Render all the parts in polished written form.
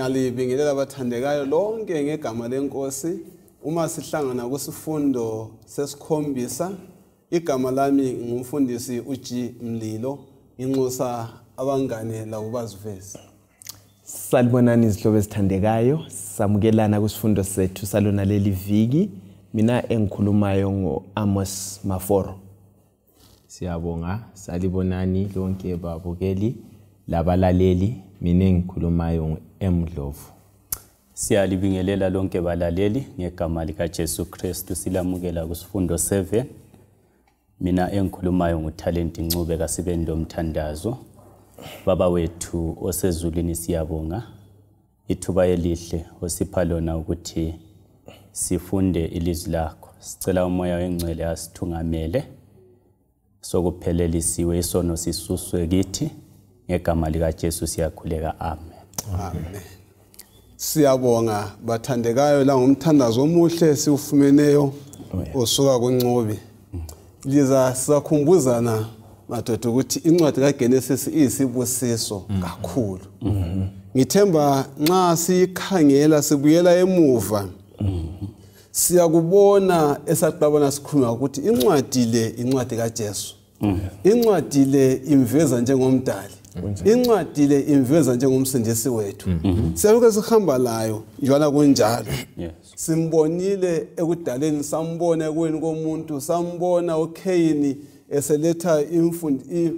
Ngiyalibingelela abathandekayo lonke ngegama lenkosi. Uma sihlangana kusifundo sesikhombisa, igama lami ngumfundisi uG Mlilo, inxusa abangane labo baziveze. Salibonani izihlobo ezithandekayo, samukelana kusifundo sethu salona leli viki. Mina engikhulumayo ngo-Amos Maforo. Siyabonga, salibonani lonke babukeli labalaleli. Mina engikhulumayo ngu-M Dlovu. Siyalibingelela lonke balaleli ngegama lika Jesu Kristu, silamukela kusifundo 7. Mina engikhulumayo nguTalent Ncube. Kasibeni lomthandazo. Baba wethu osezulwini, siyabonga ithuba elihle osipha lona ukuthi sifunde ilizwi lakho. Sicela uMoya weNgcwele asithungamele, sokuphelelisiwe isono sisuswe kithi. Ngegama lika Jesu siyakhuleka, amen. Amen. Siyabonga bathandekayo la ngomthandazo omuhle siwufumeneyo osuka kuNcube. Liza sisakhumbuzana madoda ukuthi incwadi kaGenesis iyisibusiso kakhulu. Ngithemba nxa siyikhangela sibuyela emuva, siyakubona esaqabana sikhuluma ukuthi incwadi le incwadi kaJesu. Incwadi le imveza njengomdali. Incwadi le imveza njengomsindisi wethu. Siyalokhu sihamba layo njalo kunjalo. Simbonile ekudaleni, sambona ekuweni komuntu, sambona uKhayini eseletha imfundi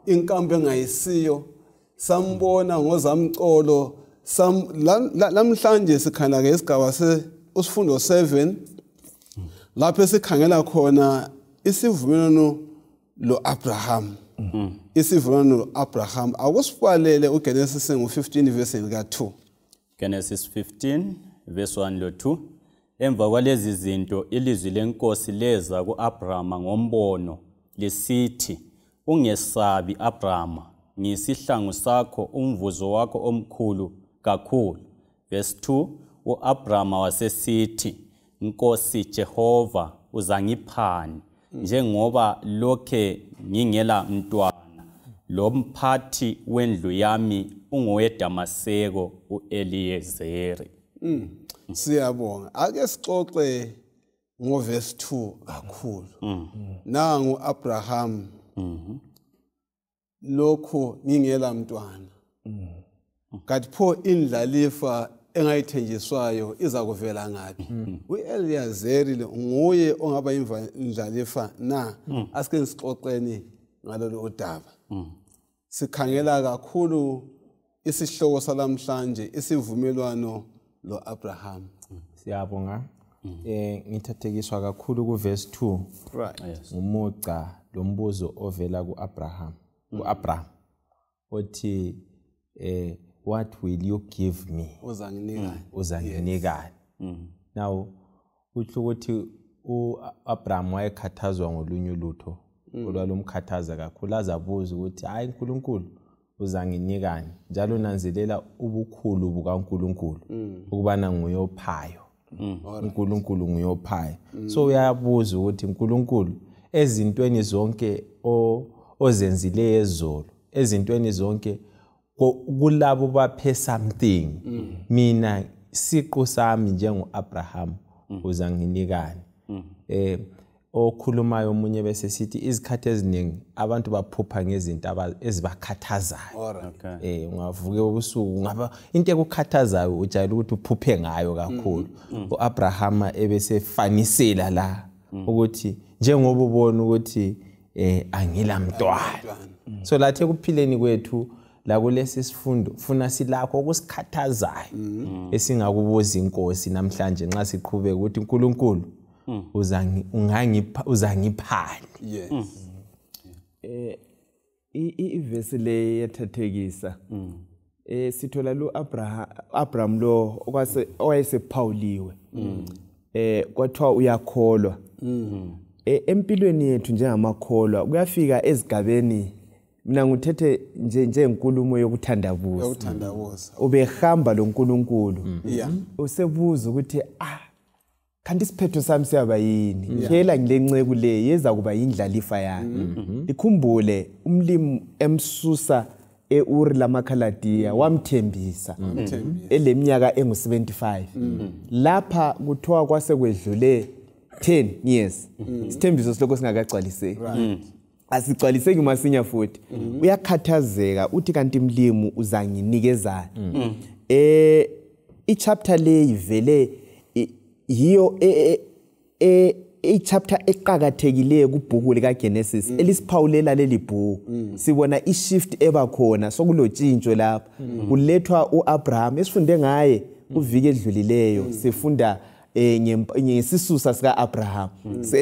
inkambo engayisiyo, sambona ngozamcolo. Lamhlanje sikhangela ke isigaba se usifundo 7, lapho esikhangela khona isivumelwano lo-Abraham. Isivumelwano lo-Abraham, akusibhalele uGenesis ngu-15 verse lika-2. Genesis 15 verse 1 lo 2. Emva kwalezi zinto ilizwi lenkosi leza kuAbrahama ngombono lisithi, "Ungesabi Abrahama, ngisihlangu sakho, umvuzo wakho omkhulu kakhulu." Verse 2, uAbrahama wasesithi, "Nkosi Jehova, uzangiphani njengoba lokhe ngingela mntwana, lo mphathi wendlu yami ungoweDamaseko uEliyezeri?" Siyabonga. Ake sixoxe ngoverse 2 kakhulu. Nangu Abraham, lokhu ngingela mntwana, kanti pho indlalifa engayithenjiswayo iza kuvela ngaphi? U-Eliyazeri lo nguye ongaba indlalifa na? Asike sixoxeni ngalolu udaba. Sikhangela kakhulu isihloko salamhlanje, isivumelwano lo-Abraham. Siyabonga. Ngithathekiswa kakhulu ku verse 2. Ngumuca lombuzo ovela kuAbraham. KuAbraham othi "What will you give me?" Uzanginika. Uzanginikani? Now uthi ukuthi uAbraham wayekhathazwa ngolunye ulutho olwalumkhathaza kakhulu, azabuza ukuthi, "Hayi uNkulunkulu, uzanginikani?" Njalo nanzelela ubukhulu bukaNkulunkulu, ukubana nguyophayo. uNkulunkulu nguyophayo, so uyabuza ukuthi, "uNkulunkulu, ezintweni zonke ozenzileyo ezolo, ezintweni zonke kulabo baphe something, mina siqu sami njengoAbraham uzanginikani?" Okhulumayo omunye bese sithi izikhathi eziningi abantu baphupha ngezinto ezibakhathazayo. Ungavuka ebusuku, ngaba into ekukhathazayo ujayele ukuthi uphuphe ngayo kakhulu. uAbraham ebesefanisela la ukuthi njengoba ubona ukuthi angila mntwana, so lathi ekuphileni kwethu la kulesi sifundo funa silakho okusikhathazayo esingakubuza inkosi namhlanje nxa siqhubeka ukuthi, "uNkulunkulu, uzangi ungangipha, uzangiphani?" Ivesi le yathathekisa. Sithola lo Abraham lo okwase owayesephawuliwe. Kwathiwa uyakholwa. Empilweni yethu njengamakholwa kuyafika ezigabeni, mina ngithethe nje njengenkulumo yokuthandabuza. Yokuthandabuza. Ubehamba lo nkulunkulu. Usebuza ukuthi, "Ah, kanti isiphetho sami siyaba yini? Phela ngile nceku le yeza kuba yindlalifa yami." Ikhumbule umlimi emsusa. eUri lamaKhaladiya wamthembisa eleminyaka engu75. Lapha kuthiwa kwase kwedlule 10 years. Isithembiso silokho singakagcwaliseki. Asigcwaliseki masinya futhi. Uyakhathazeka uthi kanti mlimu uzanginikezana. I-chapter leyi vele yiyo i-chapter eqakathekileyo kubhuku lika Genesis elisiphawulela leli bhuku. Sibona i-shift ebakhona sokulotshintsho lapha kulethwa uAbraham esifunde ngaye kuviki edlulileyo. Sifunda ngesisusa sika Abraham.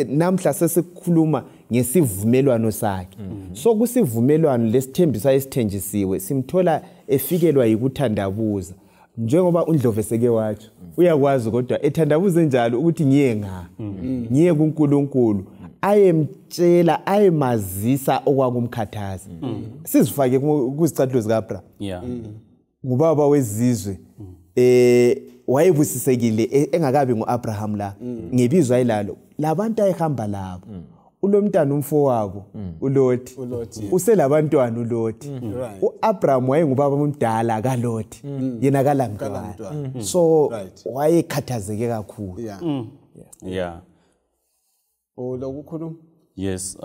Namhla sesikhuluma ngesivumelwano sakhe. So kusivumelwano lesithembiso esithenjisiwe simthola efikelwa yikuthandabuza. Njengoba uNdlovu seke watsho uyakwazi kodwa ethandabuze njalo ukuthi ngiye nga ngiye kuNkulunkulu ayemtshela ayemazisa okwakumkhathaza. Sizifake kuzicathulo zikaAbraham. Ngubaba wezizwe wayebusisekile engakabi nguAbraham la ngebizwa ayilalo labantu ayehamba labo. Ulomntana umfowabo uLothi uselabantwana uLothi. uAbraham wayengubaba omdala kaLothi yena kalamntwana. So wayekhathazeke kakhulu. Lokukhuluma. Yes,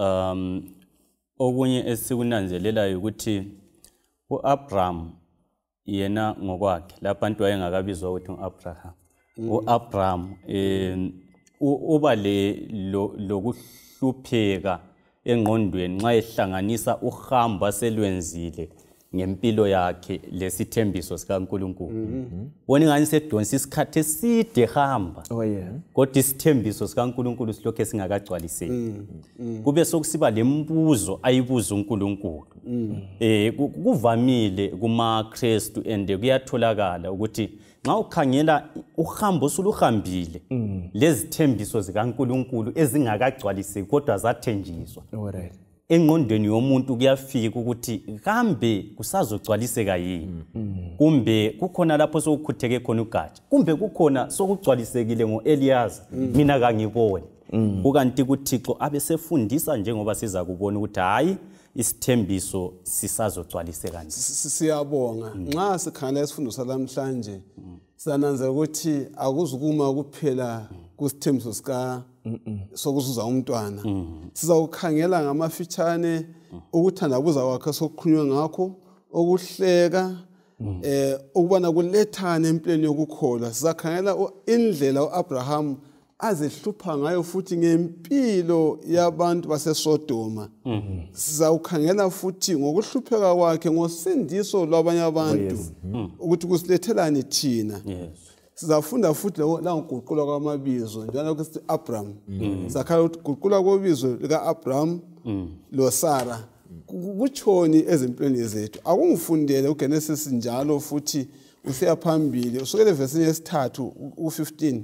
okunye esikunanzelelayo ukuthi uAbraham yena ngokwakhe lapha abantu wayengakabizwa ukuthi uAbraham. uAbraham uba le lokuhlupheka engqondweni nxa ehlanganisa uhambo aselwenzile ngempilo yakhe lesithembiso sikaNkuluNkulu. Wona ingani sedonsa isikhathi eside hamba. Kodwa isithembiso sikaNkuluNkulu silokho singakagcwaliseki. Kube sokusiba lembuzo ayibuza uNkulunkulu. Kuvamile kumaKristu ende kuyatholakala ukuthi nxa ukhangela uhambo osuluhambile lezithembiso zikaNkuluNkulu ezingakagcwaliseki kodwa zathenjiswa. Engqondweni yomuntu kuyafika ukuthi kambe kusazogcwaliseka yini, kumbe kukhona lapho sokukhutheke khona ugatsha, kumbe kukhona sokugcwalisekile ngoEliyaza mina kangiboni. Kukanti kuThixo abesefundisa njengoba siza kubona ukuthi hayi isithembiso sisazogcwaliseka nje. Siyabonga. Nxa sikhangela isifundo salamhlanje sananza ukuthi akuzukuma kuphela kusithembiso sika sokuzuza umntwana. Sizawukhangela ngamafitshane ukuthandabuza kwakhe sokukhulunywa ngakho, ukuhleka, ukubana kulethana empilweni yokukholwa. Sizakhangela indlela uAbraham azehlupha ngayo futhi ngempilo yabantu baseSodoma. Sizawukhangela futhi ngokuhlupheka kwakhe ngosindiso lwabanye abantu ukuthi kusilethelani thina. Sizafunda futhi la ngokuguqulwa kwamabizo njalo kusithi Abraham. Sakhala ukuthi guqulwa kwebizo lika Abraham lo Sarah kutshoni ezimpilweni zethu. Akungifundele uGenesis njalo futhi usiya phambili usukele evesini yesithathu u15.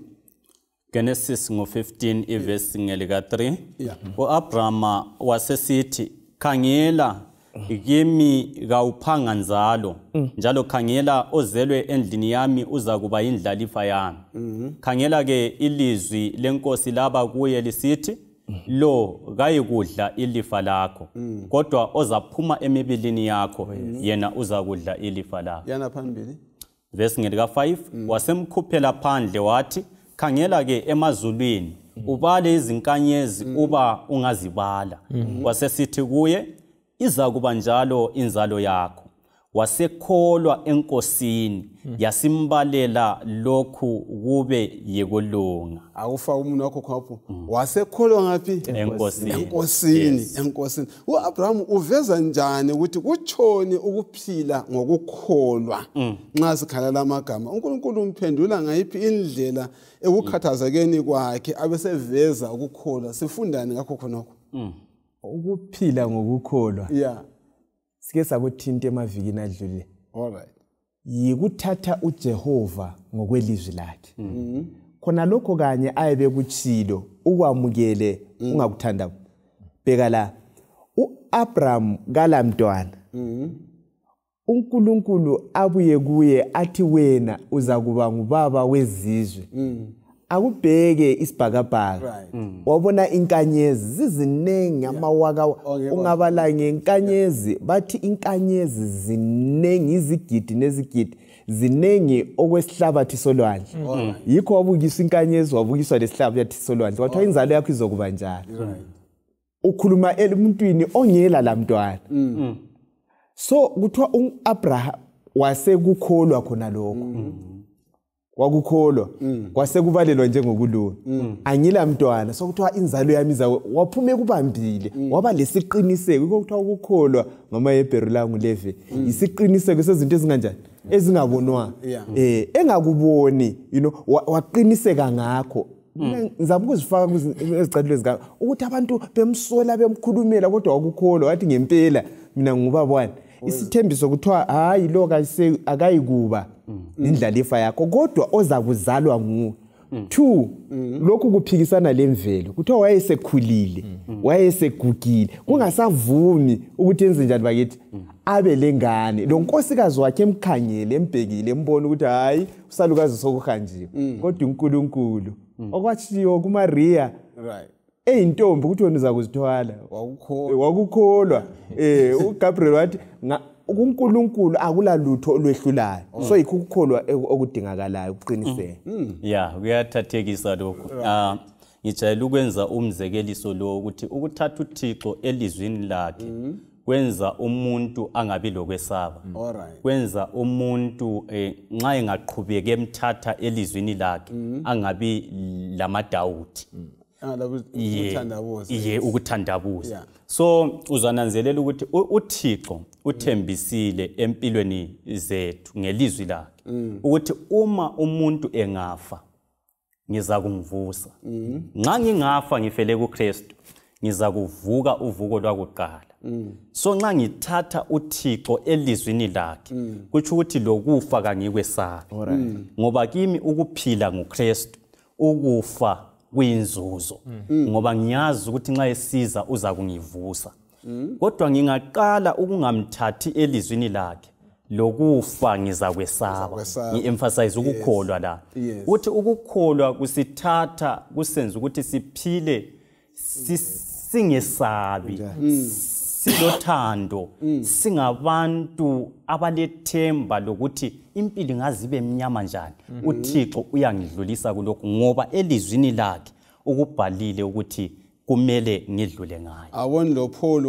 Genesis ngo-15 ivesi ngelika 3. uAbraham wasesithi, khangela kimi kawuphanga nzalo, njalo khangela ozelwe endlini yami uzakuba indlalifa yami. Khangela ke ilizwi lenkosi laba kuye lisithi, lo kayikudla ilifa lakho, kodwa ozaphuma emibilini yakho yena uzakudla ilifa lakho. Yana phambili. Verse ngelika 5 wasemkhuphela phandle wathi, khangela ke emazulwini ubale izinkanyezi uba ungazibala. Wasesithi kuye, izakuba njalo inzalo yakho. Wasekholwa enkosini, yasimbalela lokhu kube yikulunga. Akufaka umuntu wakho khapho. Wasekholwa ngaphi? Enkosini. Enkosini, enkosini. uAbraham uveza njani ukuthi kutshoni ukuphila ngokukholwa? Nxa sikhala lamagama, uNkulunkulu umphendula ngayiphi indlela ekukhathazekeni kwakhe abeseveza ukukholwa? Sifundani ngakho khonokho? Ukuphila ngokukholwa. Sike sakuthinta emavikini adlule. Yikuthatha uJehova ngokwelizwi lakhe. Khona lokho kanye ayebe kuchilo ukwamukele ungakuthanda. Bheka la, uAbraham kalamntwana. uNkulunkulu abuye kuye athi wena uzakuba ngubaba wezizwe. Akubheke isibhakabhaka. Wabona inkanyezi ziziningi amawaka ungabala ngenkanyezi bathi inkanyezi ziningi izigidi nezigidi ziningi okwesihlabathi solwandle. Yikho wabukisa inkanyezi wabukiswa lesihlabathi solwandle wathiwa inzalo yakho izokuba njalo. Ukhuluma emuntwini ongela lamntwana. So kuthiwa uAbraham wasekukholwa khona lokho. Wakukholwa kwasekubalelwa njengokulunga. Angila mntwana so kuthiwa inzalo yami iza waphuma ekubambile waba lesiqiniseko. Kuthiwa ukukholwa ngamaHebheru la ngu11 isiqiniseko sezinto ezinganjani ezingabonwa engakuboni you know waqiniseka ngakho. Ngizama ukuzifaka ezicathulo zika ukuthi abantu bemsola bemkhulumela kodwa wakukholwa wathi ngempela mina ngubaba wani. Isithembiso kuthiwa hayi lo akayikuba indlalifa yakho kodwa ozakuzalwa nguwe. 2 lokhu kuphikisana lemvelo kuthiwa wayesekhulile wayesegugile kungasavumi ukuthi enze njani bakithi abe lengane. Lo nkosikazi wakhe emkhangele embhekile embona ukuthi hayi usalukazi sokuhanjiwe kodwa uNkulunkulu okwatshiwo kuMaria eyintombi ukuthi wena uzakuzithwala wakukholwa. uGabriel wathi kuNkulunkulu akula lutho olwehlulayo. So yikho ukukholwa okudingakalayo ukuqiniseka. Yeah, kuyathathekisa lokho. Ngijayele ukwenza umzekeliso lo ukuthi ukuthatha uThixo elizwini lakhe kwenza umuntu angabi lokwesaba. Kwenza umuntu nxa engaqhubeka emthatha elizwini lakhe angabi lamadawuthi. Ukuthandabuza. So uzananzelela ukuthi uThixo uthembisile empilweni zethu ngelizwi lakhe ukuthi uma umuntu engafa ngiza kumvusa. Nxa ngingafa ngifele kuKristu ngiza kuvuka uvuko lwakuqala. So nxa ngithatha uThixo elizwini lakhe kutsho ukuthi lokufa kangikwesabi. Ngoba kimi ukuphila nguKristu ukufa kuyinzuzo ngoba ngiyazi ukuthi nxa esiza uza kungivusa. Kodwa ngingaqala ukungamthathi elizwini lakhe lokufa ngizakwesaba. Ngi-emphasize ukukholwa la ukuthi ukukholwa kusithatha kusenza ukuthi siphile singesabi silothando singabantu abalethemba lokuthi impilo ingazibe emnyama njani. uThixo uyangidlulisa kulokhu ngoba elizwini lakhe ukubhalile ukuthi kumele ngidlule ngayo. Awoni lo Paul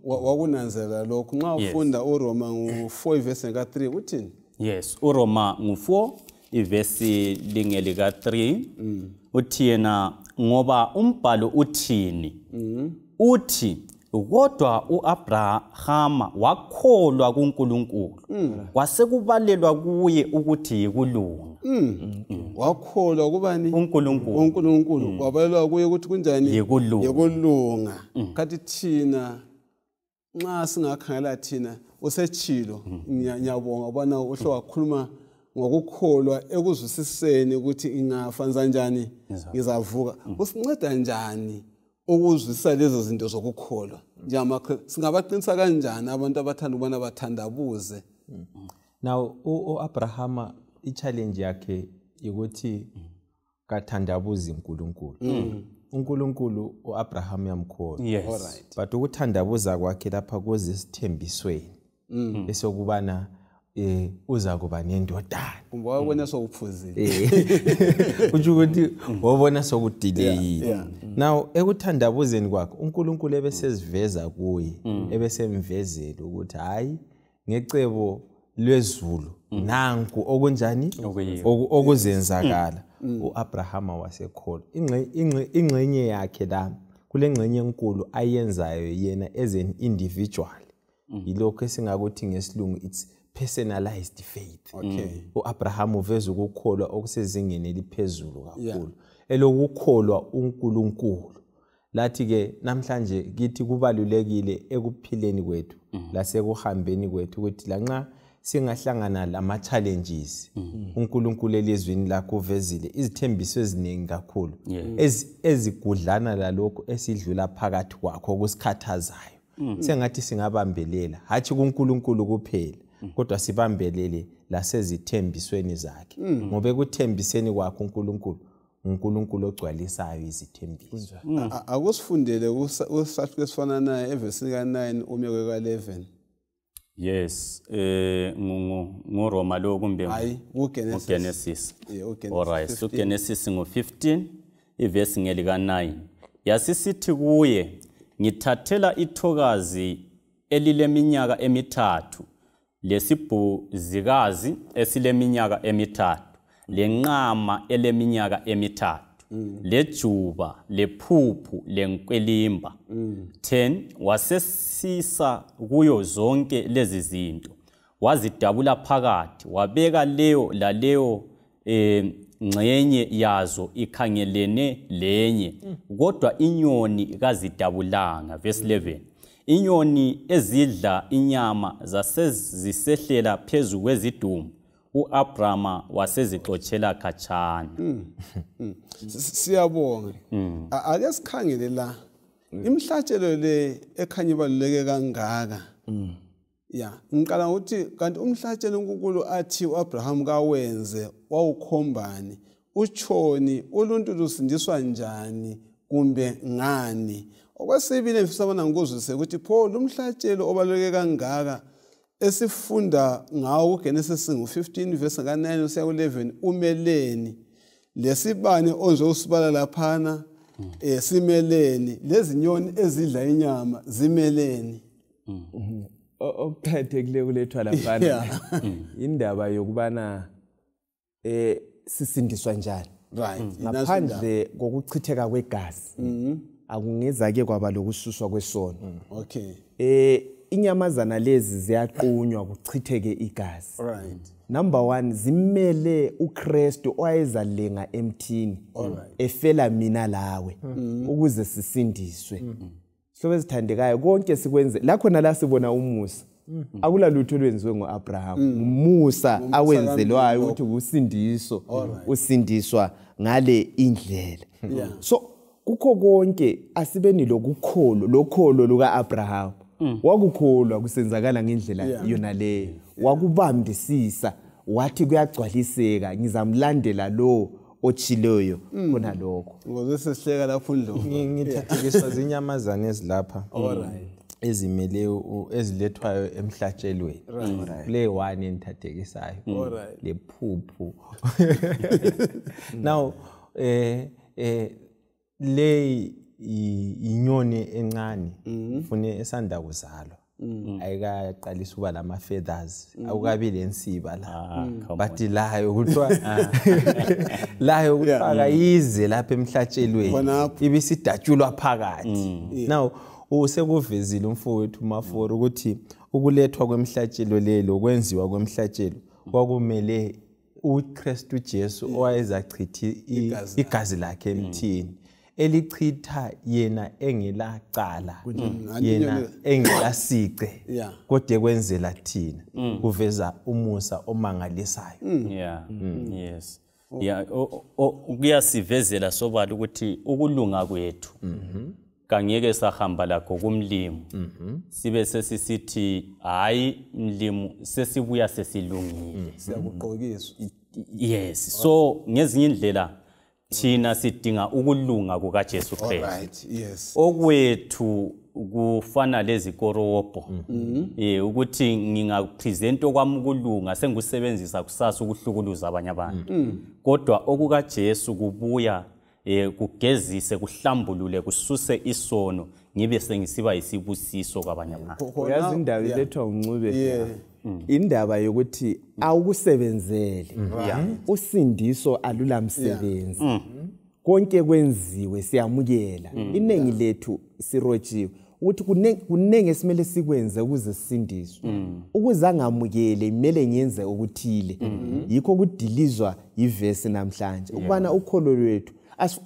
wakunanzela lokhu nxa ufunda uRoma ngu4 verse ka3 uthini? Yes, uRoma ngu4 ivesi lingelika 3 uthi yena ngoba umbhalo uthini? Uthi kodwa uAbrahama wakholwa kuNkulunkulu kwasekubalelwa kuye ukuthi yikulunga. Wakholwa kubani? uNkulunkulu. uNkulunkulu kwabalelwa kuye ukuthi kunjani? Yikulunga. Kanti thina nxa singakhangela thina usechilo ngiyabonga ubana uhle wakhuluma ngokukholwa ekuzwisiseni ukuthi ingafanza njani ngizavuka. Usinceda njani ukuzwisisa lezo zinto zokukholwa? NjengamaKristu singabaqinisa kanjani abantu abathanda ukubana bathandabuze? Now uAbrahama i-challenge yakhe ukuthi kathandabuzi uNkulunkulu. uNkulunkulu uAbraham uyamkholwa. Yes. But ukuthandabuza kwakhe lapha kuze isithembisweni esokubana uza kuba nendodana. Kumbe wabona sokuphuzile. Kutsho ukuthi wabona sokudileyile. Now ekuthandabuzeni kwakhe uNkulunkulu ebeseziveza kuye, ebesemvezela ukuthi hayi ngecebo lwezulu nanku okunjani okuzenzakala. uAbrahama wasekholwa. Ingxenye yakhe la kule ngxenye enkulu ayenzayo yena as an individual. Yilokho esingakuthi ngesilungu it's personalized faith. uAbraham uveza ukukholwa okusezingeni eliphezulu kakhulu, elokukholwa uNkulunkulu. Lathi ke namhlanje kithi kubalulekile ekuphileni kwethu lasekuhambeni kwethu ukuthi lanxa singahlangana lama challenges uNkulunkulu elizwini lakhe uvezile izithembiso eziningi kakhulu ezigudlana lalokho esidlula phakathi kwakho okusikhathazayo. Sengathi singabambelela hathi kuNkulunkulu kuphela kodwa sibambelele lasezithembisweni zakhe, ngoba ekuthembiseni kwakhe uNkulunkulu uNkulunkulu ogcwalisayo izithembiso. Akusifundele usahluko esifana naye evesini ka9 ume kweka11. Yes, nguRoma lo kumbe hayi uGenesis. All right, so Genesis ngo15 ivesi ngelika 9. Yasisithi kuye, ngithathela ithokazi elileminyaka emithathu lesibhuzikazi esileminyaka emithathu lenqama eleminyaka emithathu lejuba lephuphu lenkwelimba. 10 wasesisa kuyo zonke lezi zinto, wazidabula phakathi, wabeka leyo laleyo ngxenye yazo ikhangelene lenye, kodwa inyoni kazidabulanga. Verse 11 inyoni ezidla inyama zasezisehlela phezu kwezidumbu, uAbrahama wasezixotshela khatshana. Siyabonga. Ake sikhangele la imhlatshelo le ekhanya ibaluleke kangaka. Ya, ngiqala ukuthi kanti umhlatshelo uNkulunkulu athi uAbraham kawenze wawukhombani, uchoni, uluntu lusindiswa njani kumbe ngani. Okwesibili ngifisa bona ngikuzwise ukuthi pho lo mhlatshelo obaluleke kangaka esifunda ngawo kuGenesis ngo15 verse ka9 usiya ku11 umeleni, lesibane onje usibala laphana simeleni, lezinyoni ezidla inyama zimeleni. Okuqakathekileyo kulethwa laphana indaba yokubana sisindiswa njani. Right, ngaphandle kokuchitheka kwegazi akungezake kwaba lokususwa kwesono. Okay. Inyamazana lezi ziyaqunywa kuchitheke igazi. Right. Number 1, zimele uKristu owayezalenga emthini efela mina lawe ukuze sisindiswe. Hlobo ezithandekayo konke sikwenze la khona la sibona umusa. Akula lutho olwenziwe ngoAbraham, umusa awenzelwayo ukuthi usindiso, usindiswa ngale indlela. So kukho konke asibeni lokukholo, lokholo luka Abraham. Wakukholwa kusenzakala ngendlela yona leyo, wakubambisisa wathi kuyagcwaliseka, ngizamlandela lo ochileyo khona lokho. Ngoba sesihleka lapho ndlovu. Ngithathekiswa zinyamazana ezilapha ezimele ezilethwayo emhlatshelweni. Kule one engithathekisayo lephuphu. Now le inyoni encane ufune esanda kuzalwa, ayikaqalisa uba lama feathers, awukabi lensiba la, but layo kuthiwa layo kuthiwa yize lapha emhlatshelweni ibisidatshulwa phakathi. Now usekuvezile umfowethu Maforo ukuthi ukulethwa kwemhlatshelo lelo, kwenziwa kwemhlatshelo kwakumele uKristu Jesu owayezachitha igazi lakhe emthini, elichitha yena engelacala, yena engelasice, kodwa kwenzela thina, kuveza umusa omangalisayo. Yeah. Yes. Yeah, kuyasivezela sobala ukuthi ukulunga kwethu kangeke sahamba lakho kumlimi, sibe sesisithi hayi mlimi sesibuya sesilungile, siyakugqokiswa. Yes, so ngezinye indlela thina sidinga ukulunga kukaJesu Kristu. Right, yes. Okwethu kufana lezikorobho, ukuthi ngingapresent okwami ukulunga sengikusebenzisa kusasa ukuhlukuluza abanye abantu, kodwa okukaJesu kubuya kugezise, kuhlambulule, kususe isono, ngibe sengisiba isibusiso kwabanye abantu. Uyazi indaba ilethwa uNcube, indaba yokuthi awukusebenzele, usindiso alulamsebenzi, konke kwenziwe siyamukela. Iningi lethu sirotshiwe ukuthi kunenge esimele sikwenze ukuze sisindiswe. Ukuze angamukele kumele ngiyenze okuthile. Yikho kudilizwa ivesi namhlanje ukubana ukholo lwethu,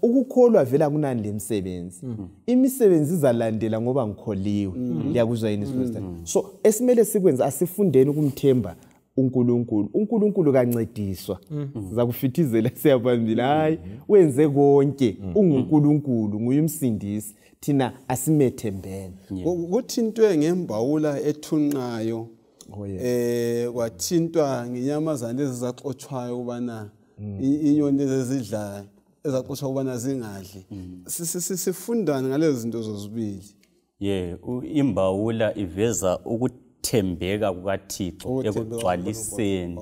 ukukholwa vela kunani lemsebenzi, imisebenzi izalandela ngoba ngikholiwe. Liyakuzwa yini sister? So esimele sikwenze, asifundeni ukumthemba uNkulunkulu. uNkulunkulu kancediswa, sizakufithizela siyaphambili. Hayi, wenze konke, unguNkulunkulu, nguye umsindisi, thina asimethembeni. Kuthintwe ngembawula ethunqayo, kwathintwa ngenyamazana lezi zaxotshwayo kubana inyoni lezi ezidlayo ezaxoshwa ukubana zingadli. Sifundani ngalezi zinto zozibili? Ye, imbawula iveza ukuthembeka kukaThixo ekugcwaliseni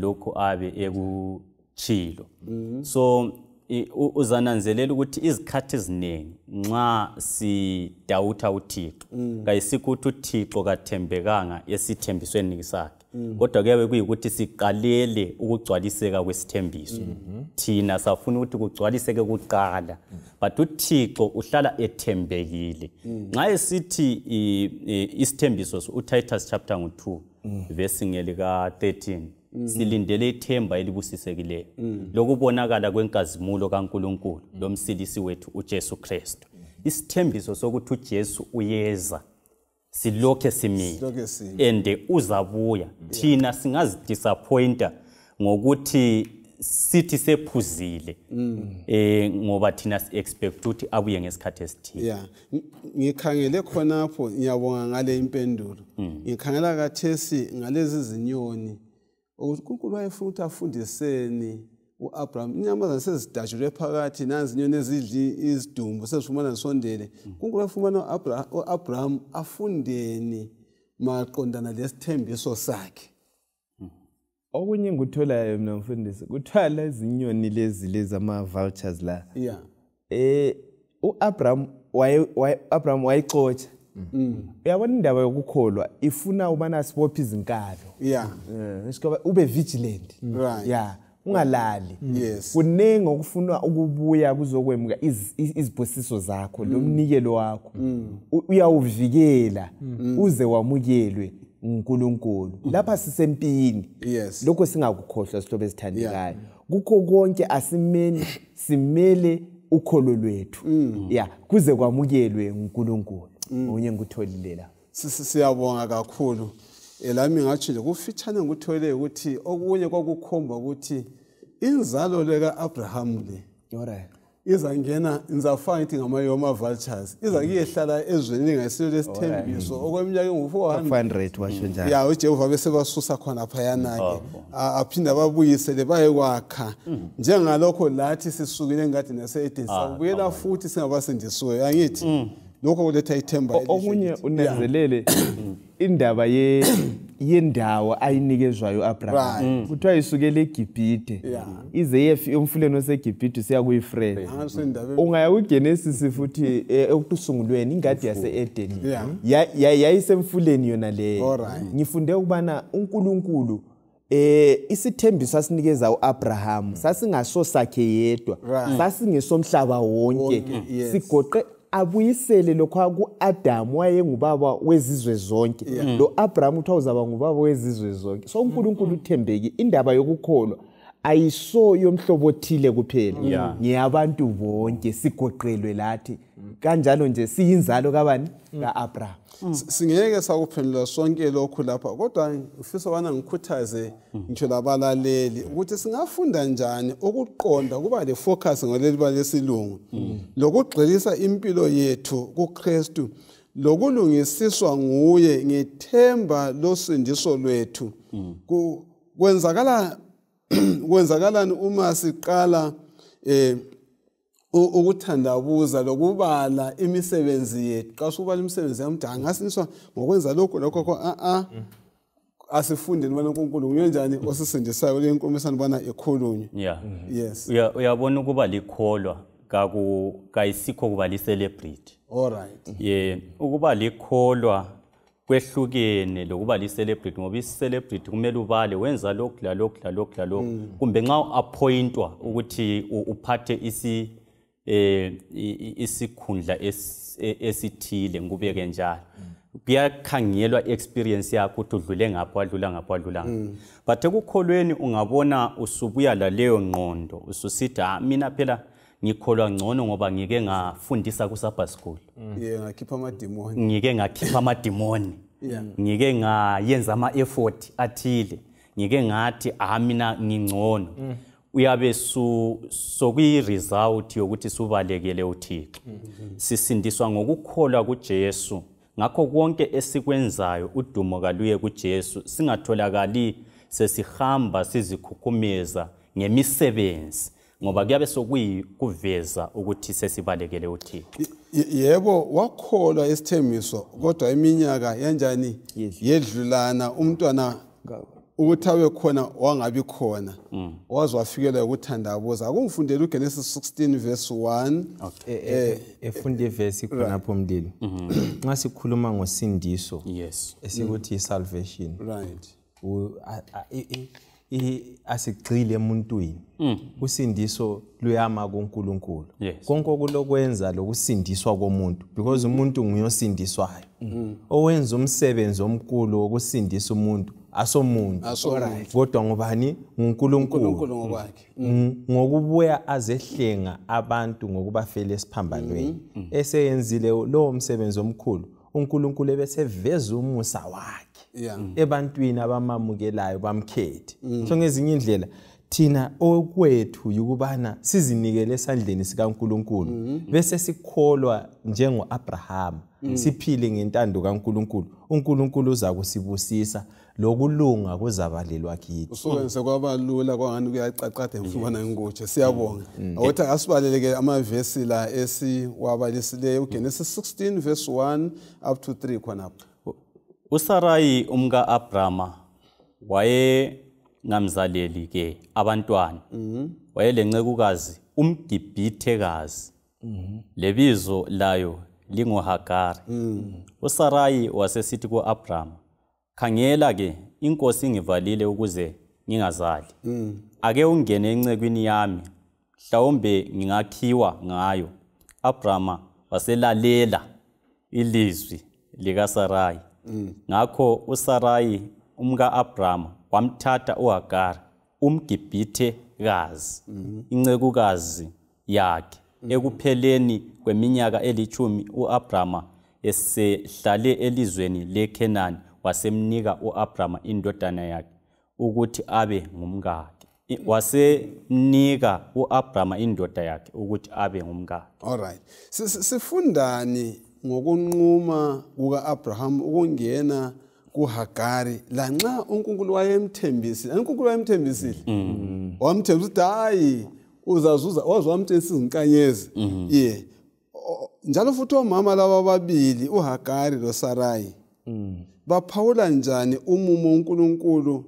lokhu abe ekuchilo. So uzananzelela ukuthi izikhathi eziningi nxa sidawutha uThixo, kayisikho ukuthi uThixo kathembekanga esithembisweni sakhe, kodwa kuyabe kuyikuthi siqalele ukugcwaliseka kwesithembiso. Thina safuna ukuthi kugcwaliseke kuqala, but uThixo uhlala ethembekile. Nxa esithi isithembiso, uTitus chapter 2 verse ngelika 13, silindele ithemba elibusisekileyo lokubonakala kwenkazimulo kaNkuluNkulu lomsilisi wethu uJesu Kristu. Isithembiso sokuthi uJesu uyeza silokhe simile ende uzabuya. Thina singazidisappointa ngokuthi sithi sephuzile, ngoba thina si-expect ukuthi abuye ngesikhathi esithile. Yeah, ngikhangele khonapho, ngiyabonga ngale impendulo. Ngikhangela kathesi ngalezi zinyoni, ukuthi uNkulunkulu wayefuna ukuthi afundiseni uAbraham. Inyamazana sezidajulwe phakathi, nanzi inyoni ezidli izidumbu sezifumana zisondele. uNkulunkulu wayefuna uAbraham afundeni maqondana lesithembiso sakhe. Okunye engikutholayo mina mfundisi, kuthiwa lezi nyoni lezi ama-vultures la. uAbraham Abraham wayixotsha. Uyabona indaba yokukholwa ifuna ubana sibophe izinkalo. Ube vigilant. Ungalali. Kuningi okufuna ukubuya kuzokwemuka izibusiso zakho, lomnikelo wakho. Uyawuvikela uze wamukelwe uNkulunkulu. Lapha sisempini. Lokho singakukhohlwa sihlobo esithandekayo. Kukho konke asimeni simele ukholo lwethu. Kuze kwamukelwe uNkulunkulu. Okunye ngikutholile la. Siyabonga kakhulu. Lami ngathi nje kufitshane ngikuthole ukuthi okunye kwakukhomba ukuthi inzalo le kaAbraham le izangena ngizafaka ngithi ngamayoma vultures iza kuyehlala ezweni lingasilo lesithembiso okweminyaka engu-400 washo njalo. Ya, uJehova bese basusa khona phayana ke, aphinda babuyisele bayekwakha. Njengalokho lathi sisukile engadini yase-Eden, sabuyela futhi singabasindisiweyo, angithi lokho kuletha ithemba elihle. Okunye unanzelele indaba yendawo ayinikezwayo uAbraham. Kuthiwa isukele eGibhithe ize yefi emfuleni waseGibhithe siya kuyiFrene. Ungaya kuGenesis futhi ekusungulweni ingadi yase-Eden yayisemfuleni yona leyo. Ngifunde ukubana uNkulunkulu isithembiso asinikeza uAbraham sasingaso sakhe yedwa, sasingesomhlaba wonke. Sigoqe abuyisele lokho kuAdam wayengubaba wezizwe zonke, lo Abraham uthiwa uzaba ngubaba wezizwe zonke. So uNkulunkulu uthembeki. Indaba yokukholwa ayiso yomhlobo othile kuphela, ngeyabantu bonke, sigoqelwe lathi kanjalo nje siyinzalo kabani kaAbraham. Singeke sakuphendula sonke lokhu lapha, kodwa ngifisa bana ngikhuthaze ngisho labalaleli ukuthi singafunda njani ukuqonda kuba le focus ngaleli bala lesilungu lokugxilisa impilo yethu kuKristu lokulungisiswa nguye ngethemba losindiso lwethu. Kwenzakalani uma siqala ukuthandabuza lokubala imisebenzi yethu? Xa usubala imisebenzi yami uthi angasiniswa ngokwenza lokho lokho, asifundeni bana uNkulunkulu nguye njani osisindisayo le nkomisana bana ekhulunywe. Yes. Uyabona ukuba likholwa kayisikho kuba li-celebrity. Ukuba likholwa kwehlukene lokuba li-celebrity, ngoba i-celebrity kumele ubale wenza lokhu lalokhu lalokhu lalokhu, kumbe nxa u-appointwa ukuthi uphathe isikhundla esithile, ngikubeke njalo, kuyakhangelwa i-experience yakho ukuthi udlule ngapho wadlula ngapho wadlula ngapho. But ekukholweni ungabona usubuya laleyo ngqondo ususithi mina phela ngikholwa ngcono ngoba ngike ngafundisa ku-Sabbath school, ngakhipha amadimoni, ngike ngakhipha amadimoni, ngike ngayenza ama-effort athile, ngike ngathi mina ngingcono. Uyabe sokuyi-result yokuthi subalekele uThixo. Sisindiswa ngokukholwa kuJesu. Ngakho konke esikwenzayo udumo kaluye kuJesu, singatholakali sesihamba sizikhukhumeza ngemisebenzi. Ngoba kuyabe sokuyikuveza ukuthi sesibalekele uThixo. Yebo, wakholwa isithembiso, kodwa iminyaka yanjani yedlulana, umntwana ukuthi abe khona wangabi khona, waze wafikelwa ukuthandabuza. Akungifundele uGenesis 16 verse 1. Efunde ivesi khonapho mlilo. Nxa sikhuluma ngosindiso, yes, esikuthi salvation, right, asigxile emuntwini. Usindiso luyama kuNkulunkulu. Konke okulokwenza lokusindiswa komuntu, because umuntu nguyosindiswayo. Owenza umsebenzi omkhulu wokusindisa umuntu asomuntu, kodwa ngubani? NguNkulunkulu ngokwakhe, ngokubuya azehlenga abantu ngokubafela esiphambanweni. Eseyenzile lowo msebenzi omkhulu, uNkulunkulu ebeseveza umusa wakhe ebantwini abamamukelayo bamkhethe. So ngezinye indlela thina okwethu yukubana sizinikele esandleni sikaNkulunkulu, bese sikholwa njengoAbraham, siphile ngentando kaNkulunkulu. uNkulunkulu uza kusibusisa, lokulunga kuzabalelwa kithi. Usuwenze kwabalula kwangani kuyacacada ngifuna ngikutsho. Siyabonga. Awuthi asibaleleke amavesi la esiwabalisileyo, uGenesis 16 verse 1 up to 3 khonapho. uSarai umka Abrahama wayengamzaleli ke abantwana. Wayelencekukazi umGibhithekazi, lebizo layo linguHagari. uSarai wasesithi kuAbrahama, khangela ke, inkosi ingivalile ukuze ngingazali. Ake ungene encekwini yami, mhlawumbe ngingakhiwa ngayo. Abrahama waselalela ilizwi likaSarai. Ngakho uSarai umka Abrahama wamthatha uHagari umGibhithekazi, incekukazi yakhe. Ekupheleni kweminyaka 10 uAbrahama esehlale elizweni leKhenani, wasemnika uAbrahama indodana yakhe ukuthi abe ngumkakhe. Wasemnika uAbrahama indoda yakhe ukuthi abe ngumkakhe. All right. Sifundani ngokunquma kukaAbraham ukungena kuHagari lanxa uNkulunkulu wayemthembisile? uNkulunkulu wayemthembisile. Wamthembisa ukuthi hayi uzazuza, waze wamtshengisa izinkanyezi. Yeah. Njalo futhi omama laba ababili uHagari loSarai baphawula njani umumo uNkulunkulu,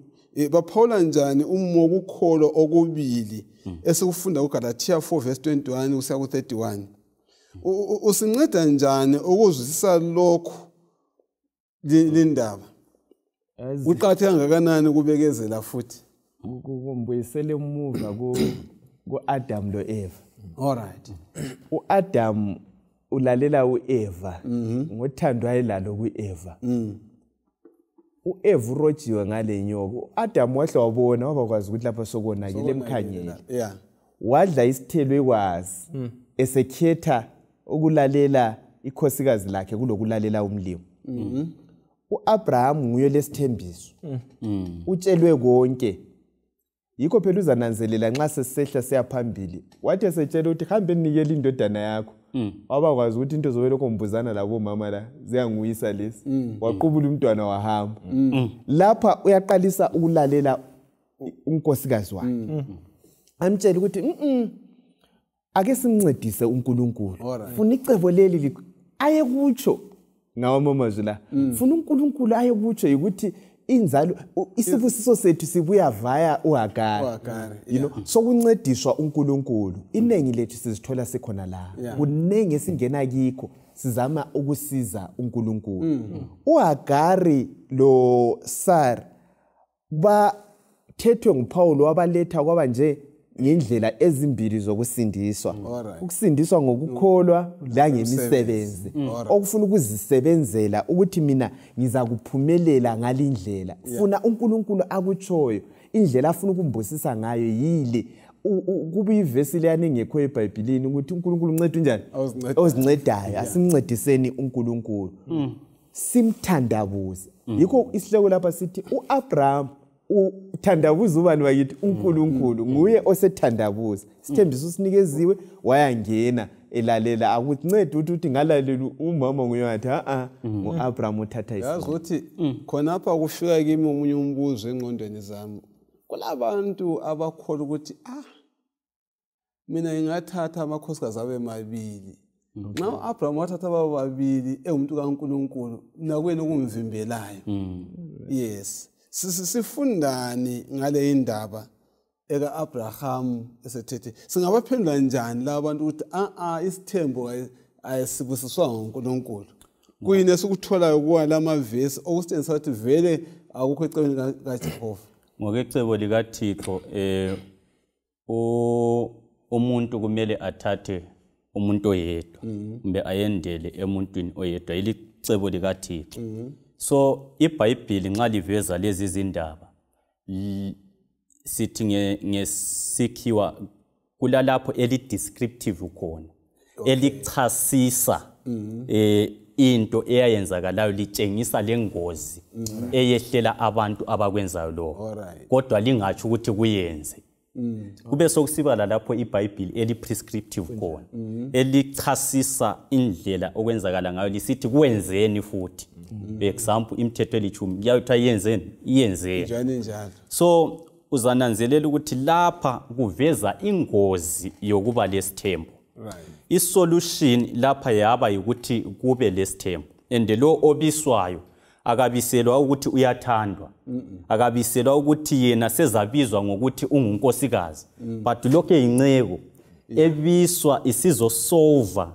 baphawula njani umumo wokukholwa okubili esikufunda kuGalatia 4 verse 21 kusiya ku31? Usinceda njani ukuzwisisa lokhu lindaba? Kuqakatheke kangakanani ukubekezela futhi? Kumbuyisele emuva ku-Adam lo-Eva. All right. U-Adam ulalela u-Eva ngothando ayelalo ku-Eva. U-Eva urojiwe ngale nyoka. U-Adam wahle wabona, wabakwazi ukuthi lapha sokonakele emkhanyele. Wadla isithelo ekwazi, esekhetha ukulalela ikhosikazi lakhe kulokulalela umlimi. uAbraham nguye lesithembiso. Utshelwe konke. Yikho phela uzananzelela nxa sesehla siyaphambili. Wathi esetshela ukuthi hambe nikele indodana yakho. Wabakwazi ukuthi into zobele kombuzana labo mama la ziyanguyisa lesi. Waqubula umntwana wahamba. Lapha uyaqalisa ukulalela unkosikazi wakhe. Amtshela ukuthi ake simncedise uNkulunkulu. Funa icebo leli ayekutsho ngawo amazwi la. Funa uNkulunkulu ayekutsho ukuthi inzalo isibusiso sethu sibuya via uHagari. You know, sokuncediswa uNkulunkulu. Iningi lethu sizithola sikhona la. Kuningi esingena kikho sizama ukusiza uNkulunkulu. uHagari lo Sara bathethwe nguPaul wabaletha kwaba nje ngendlela ezimbili zokusindiswa. Ukusindiswa ngokukholwa la ngemisebenzi. Okufuna ukuzisebenzela ukuthi mina ngizakuphumelela ngalindlela. Funa uNkulunkulu akutshoyo, indlela afuna ukumbusisa ngayo yile. Kuba ivesi leyani engekho eBhayibhelini ukuthi uNkulunkulu unceda unjani? Ozincedayo. Asimncediseni uNkulunkulu. Simthandabuze. Yikho isihloko lapha sithi uAbraham uthandabuza ubani bakithi? uNkulunkulu. Nguye osethandabuza. Isithembiso sinikeziwe, wayangena elalela. Akuncedi ukuthi ngalalela umama nguye wathi a nguAbraham uthatha isimo. Yazi ukuthi khonapha kufika kimi omunye umbuzo engqondweni zami. Kulabantu abakholwa ukuthi Mina ngingathatha amakhosikazi abe mabili. Nxa uAbraham wathatha ababili engumuntu kaNkuluNkulu, nakweni okumvimbelayo. Yes. Sifundani ngale indaba eka Abraham esethethe? Singabaphendula njani labantu ukuthi isithembu ayisibusiswanga nguNkulunkulu? Kuyini esikutholayo kuwa lamavesi okusitshengisa ukuthi vele akukho ecebeni kaJehova? Ngokwecebo likaThixo umuntu kumele athathe umuntu oyedwa kumbe ayendele emuntwini oyedwa, ilicebo likaThixo. So iBhayibheli nxa liveza lezi zindaba sithi ngesikhiwa kulalapho eli-descriptive khona, elichasisa into eyayenzakalayo, litshengisa lengozi eyehlela abantu abakwenzayo lokho, kodwa lingatsho ukuthi kuyenze. Kube sokusiba lapho iBhayibheli eli-prescriptive khona, elichasisa indlela okwenzakala ngayo, lisithi kwenzeni futhi. Example, imithetho elitshumi kuyathiwa yenzeni, iyenzeni. So uzananzelela ukuthi lapha kuveza ingozi yokuba lesithembu. Isolution lapha yaba ukuthi kube lesithembu, and lo obiswayo akabiselwa ukuthi uyathandwa, akabiselwa ukuthi yena sezabizwa ngokuthi ungunkosikazi, but lokho eyinceko ebiswa isizosolva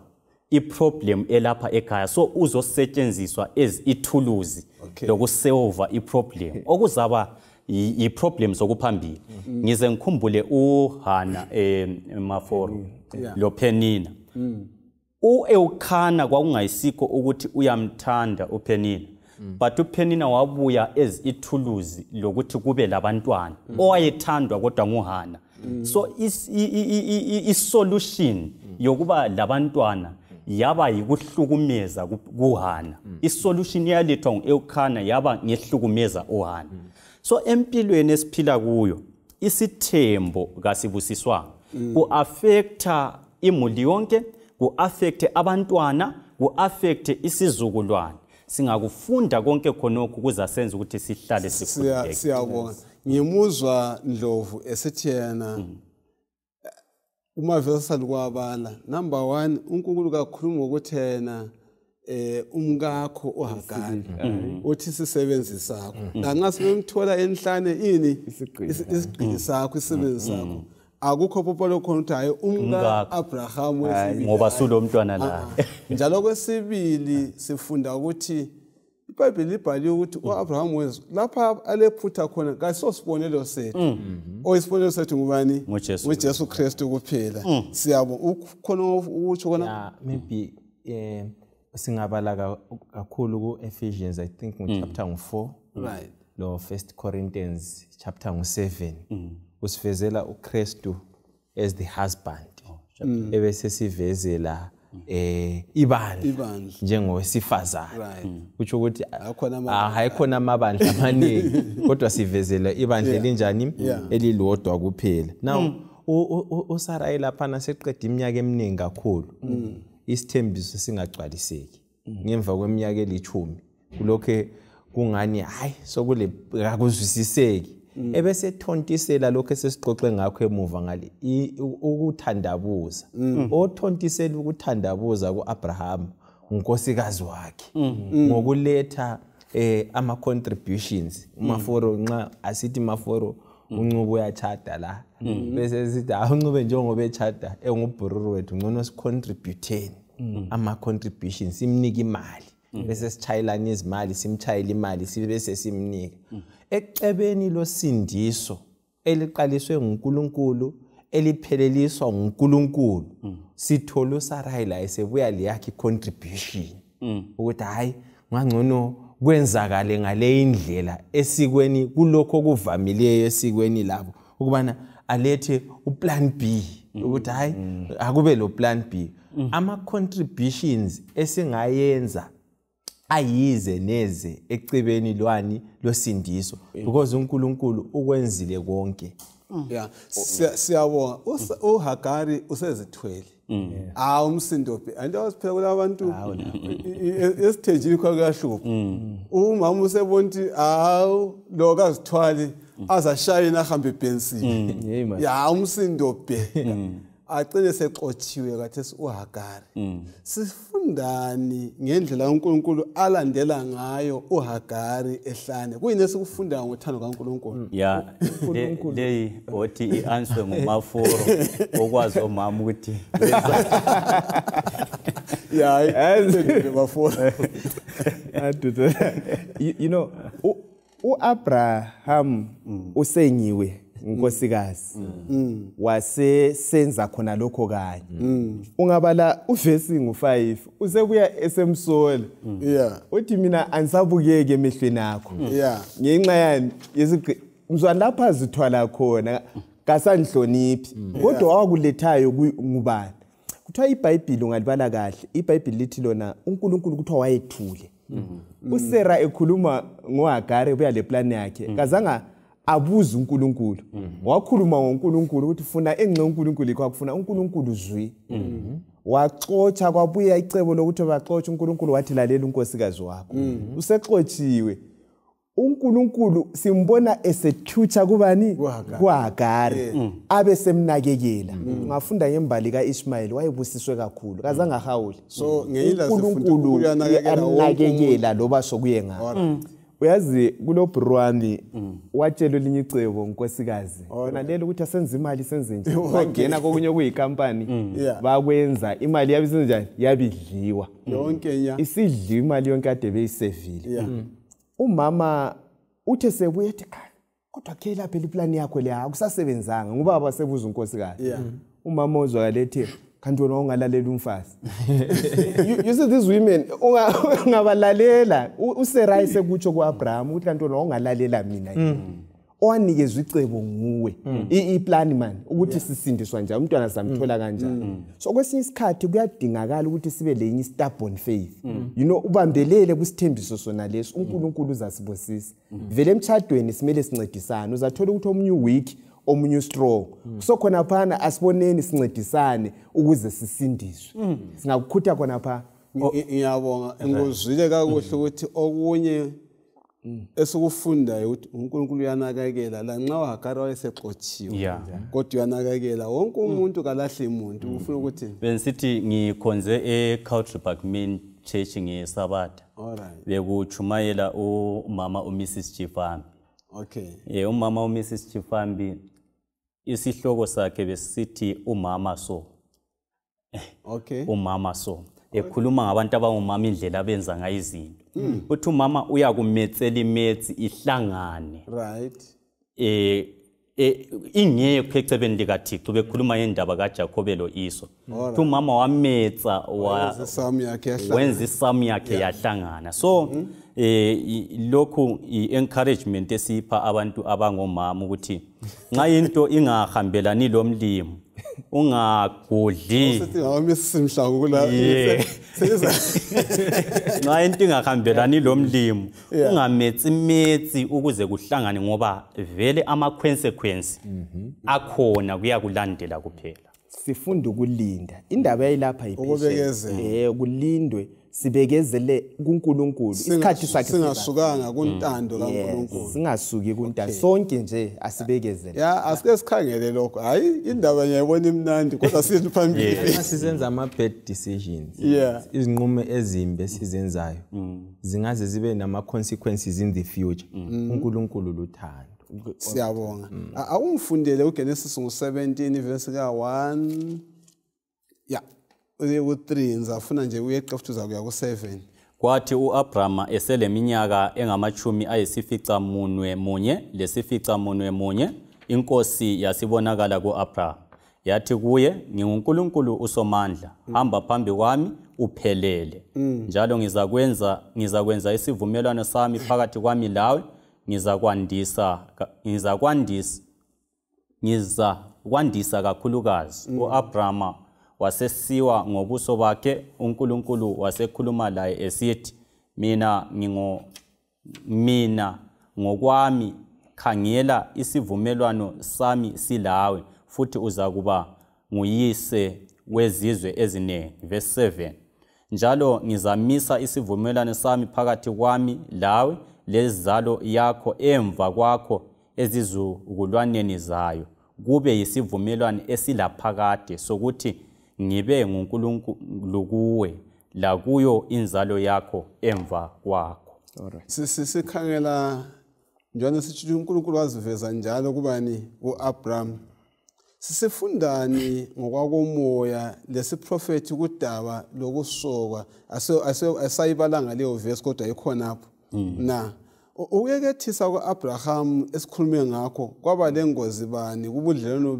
iproblem elapha ekhaya. So uzosetshenziswa as ithuluzi lokusolva iproblem okuzaba i-problem sokuphambili. Ngize ngikhumbule uHana Maforo lo Penina. uElkana kwakungayisikho ukuthi uyamthanda uPenina, but uPenina wabuya as ithuluzi lokuthi kube labantwana owayethandwa kodwa nguHana. So isolution yokuba labantwana yaba yikuhlukumeza kuHana. Isolution yalethwa nguElkana yaba ngehlukumeza uHana. So empilweni esiphila kuyo isithembo kasibusiswanga, ku-affecta imuli yonke, ku-affecte abantwana, ku-affecte isizukulwane. Singakufunda konke khonokho kuzasenza ukuthi sihlale sikhululeke. Siyabonga. Ngimuzwa Ndlovu esithi yena uma vesa kwabala number 1 uNkulunkulu kakhuluma ngokuthi yena umkakho uHagari uthi isisebenzi sakho, lanxa simthola enhlane ini isigqili sakho, isisebenzi sakho, akukho popolo khona ukuthi hayi umka Abraham wesibili ngoba sulomntwana la. Njalo kwesibili sifunda ukuthi iBhayibheli libhaliwe ukuthi uAbraham wezwa lapha alephutha khona kasosibonelo sethu. Oyisibonelo sethu ngubani? UJesu Kristu kuphela. Siyabonga. Ukhona ukutsho khona maybe singabala kakhulu ku-Ephesians, I think chapter 4, right, lo 1 Corinthians chapter 7, usivezela uKristu as the husband, ebese sivezela ibandla njengowesifazane. Kutsho ukuthi ayikhona amabandla amaningi, kodwa sivezela ibandla elinjani? Elilodwa kuphela. Now uSarai laphana seqeda iminyaka eminingi kakhulu, isithembiso singagcwaliseki. Ngemva kweminyaka elithumi kulokho kungani hayi sokule akuzwisiseki, ebese thontisela lokho esesixoxe ngakho emuva ngale ukuthandabuza. Othontisela ukuthandabuza kuAbraham unkosikazi wakhe ngokuletha ama contributions. Maforo nxa asithi Maforo uNcube uyachata la, bese sithi awuNcube njengoba echata engubhururu wethu, ngcono sicontributeni ama contributions, simnike imali, bese sichayelana izimali, simchayela imali bese simnika. Ecebeni losindiso eliqaliswe nguNkulunkulu, elipheleliswa nguNkulunkulu, sithola uSarai la esebuya leyakhe contribution ukuthi hayi ngangcono kwenzakale ngale indlela esikweni, kulokho okuvamileyo esikweni labo, ukubana alethe uplan B, ukuthi hayi akube lo plan B. Ama contributions esingayenza ayize neze ecebeni lwani losindiso, because uNkulunkulu ukwenzile konke. Yeah, siyabonga. uHagari usezithwele. Umsindo anti wasiphela kulabantu esithenjini kwa kuyahlupha. Umama usebona ukuthi hawu lo kazithwali azashayina ahambe ebhensini. Ya umsindo be. Agcine sexotshiwe kathesi uHagari. Sifundani ngendlela uNkulunkulu alandela ngayo uHagari ehlane? Kuyini esikufundayo ngothando kaNkulunkulu? Ya, le othi i-answer ngumaforo okwazi omama ukuthi ya maforo. You know, uAbraham usenyiwe unkosikazi wasesenza khona lokho kanye. Ungabala uvesi ngu5 usebuya esemsola. Uthi mina angisabukeki emehlweni akho. Ngenxa yani mzwana lapha azithwala khona kasanhloniphi kodwa wakulethayo ngubani? Kuthiwa iBhayibheli ungalibala kahle, iBhayibheli lithi lona uNkulunkulu kuthiwa wayethule. uSara ekhuluma ngoHagari buya le plan yakhe kazanga abuza uNkulunkulu. Wakhuluma ngoNkulunkulu ukuthi funa enxe uNkulunkulu ikho akufuna uNkulunkulu zwi. Waxotsha kwabuya icebo lokuthi baxotshe uNkulunkulu wathi lalela unkosikazi wakho. Usexotshiwe. uNkulunkulu simbona esethutsha kubani? KuHagari. Abe semnakekela. Ungafunda ngembali kaIshmael wayebusiswe kakhulu. Kazange ahawule. So ngeyila sifunda uyanakekela loba sokuye ngapha. Uyazi kulobruwami watshela elinye icebo nkosikazi. Nalela ukuthi asenze imali senze nje. Wangena kokunye kuyikampani bakwenza imali yabi senjani yabidliwa. Yonke nya. Isidliwa imali yonke ade beyisevile. Umama uthe sebuye ethi kodwa ke lapha iplani yakho le akusasebenzanga ngoba basebuza unkosikazi. Umama ozwakala ethi kanti wena ungalalela umfazi. You see these women ungabalalela. uSarai sekutsho kuAbraham ukuthi kanti wena ungalalela mina. Owanikezwe icebo nguwe iplan man ukuthi sisindiswa njani umntwana samthola kanjani. So kwesinye isikhathi kuyadingakala ukuthi sibe lenye stubborn faith. You know, ubambelele kusithembiso sona leso uNkulunkulu uzasibusisa. Vele emtshadweni simele sincedisane. Uzathola ukuthi omunye weak omunye strong. So khona phana asiboneni sincedisane ukuze sisindiswe. Singakukhutha khona pha. Ngiyabonga ngikuzwile kakuhle ukuthi okunye esikufundayo ukuthi uNkulunkulu uyanakekela lanxa uHagari wayesexotshiwe kodwa uyanakekela wonke umuntu kalahle umuntu. Ufuna ukuthi benisithi ngikhonze eCountry Park Main Church ngeSabatha. Bekuchumayela umama uMrs Chifambi. Okay. Umama uMrs Chifambi isihloko sakhe besithi umama so. Okay. Umama so. Ekhuluma ngabantu abangumama indlela abenza ngayo izinto. Uthi umama uyakumetsela imetsi ihlangane. Right. Ingekho ecebeni likaThixo bekhuluma ngendaba kaJakobe loIsau. Uthi umama wametsa wenza isamu yakhe yahlangana. So lokhu i-encouragement esipha abantu abangomama ukuthi nxa into ingahambelani lomlimo ungagodli. Usithi ngawami kula. Nxa into ingahambelani lomlimo ungametsi metsi ukuze kuhlangane ngoba vele ama consequence akhona kuyakulandela kuphela. Sifunda ukulinda. Indaba yayilapha yipheshe. Kulindwe sibekezele kuNkulunkulu. Isikhathi sakhe singasukanga kuntando kaNkulunkulu. Singasuki kuntando. Sonke nje asibekezele. Ya asike sikhangele lokho. Hayi indaba ngiyayibona imnandi kodwa sithi phambili. Sizenza ama bad decisions. Izinqumo ezimbi esizenzayo zingaze zibe nama consequences in the future. uNkulunkulu luthando. Siyabonga. Awungifundele uGenesis ngo17 verse ka1. Yeah. U3 ngizafuna nje uyeqa futhi uzakuya ku7. Kwathi uAbraham eseleminyaka engamachumi ayisificamunwemunye lesificamunwemunye inkosi yasibonakala kuAbraham yathi kuye nginguNkulunkulu uSomandla hamba phambi kwami uphelele njalo ngizakwenza isivumelwano sami phakathi kwami lawe ngizakwandisa kakhulukazi. uAbraham wasesiwa ngobuso bakhe uNkulunkulu wasekhuluma laye esithi mina ngokwami khangela isivumelwano sami silawe futhi uzakuba nguyise wezizwe eziningi. Verse 7 njalo ngizamisa isivumelwano sami phakathi kwami lawe lezalo yakho emva kwakho ezizukulwaneni zayo kube yisivumelwano esilaphakade sokuthi ngibe nguNkulunkulu kuwe lakuyo inzalo yakho emva kwakho. Sikhangela njalo sithi uNkulunkulu waziveza njalo kubani uAbraham. Sisifundani ngokwakomoya lesiprofethi kudaba lokusokwa asayibalanga leyo verse kodwa ikhonapho na ukuyekethisa kuAbraham esikhulume ngakho kwaba lengozi bani kubudlelwano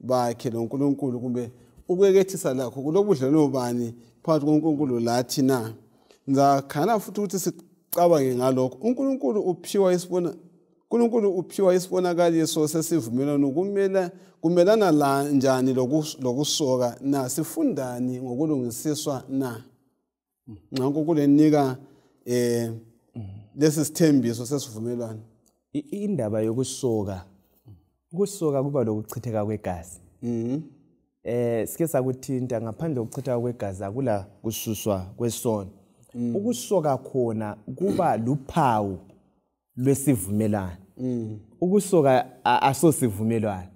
bakhe loNkulunkulu kumbe ukuyekethisa lakho kulobudlelwano bani phakathi koNkulunkulu lathi na. Ngizakhana futhi ukuthi sicabange ngalokho. uNkulunkulu uphiwa isibonakaliso sesivumelwano kumelana la njani lokusoka na sifundani ngokulungisiswa na. Nxa uNkulunkulu enika lesi sithembiso sesivumelwano. Indaba yokusoka, ukusoka kuba lokuchitheka kwegazi. Sike sakuthinta ngaphandle kokuchitheka kwegazi akula kususwa kwesono. Ukusoka khona kuba luphawu lwesivumelwano. Ukusoka asosivumelwano.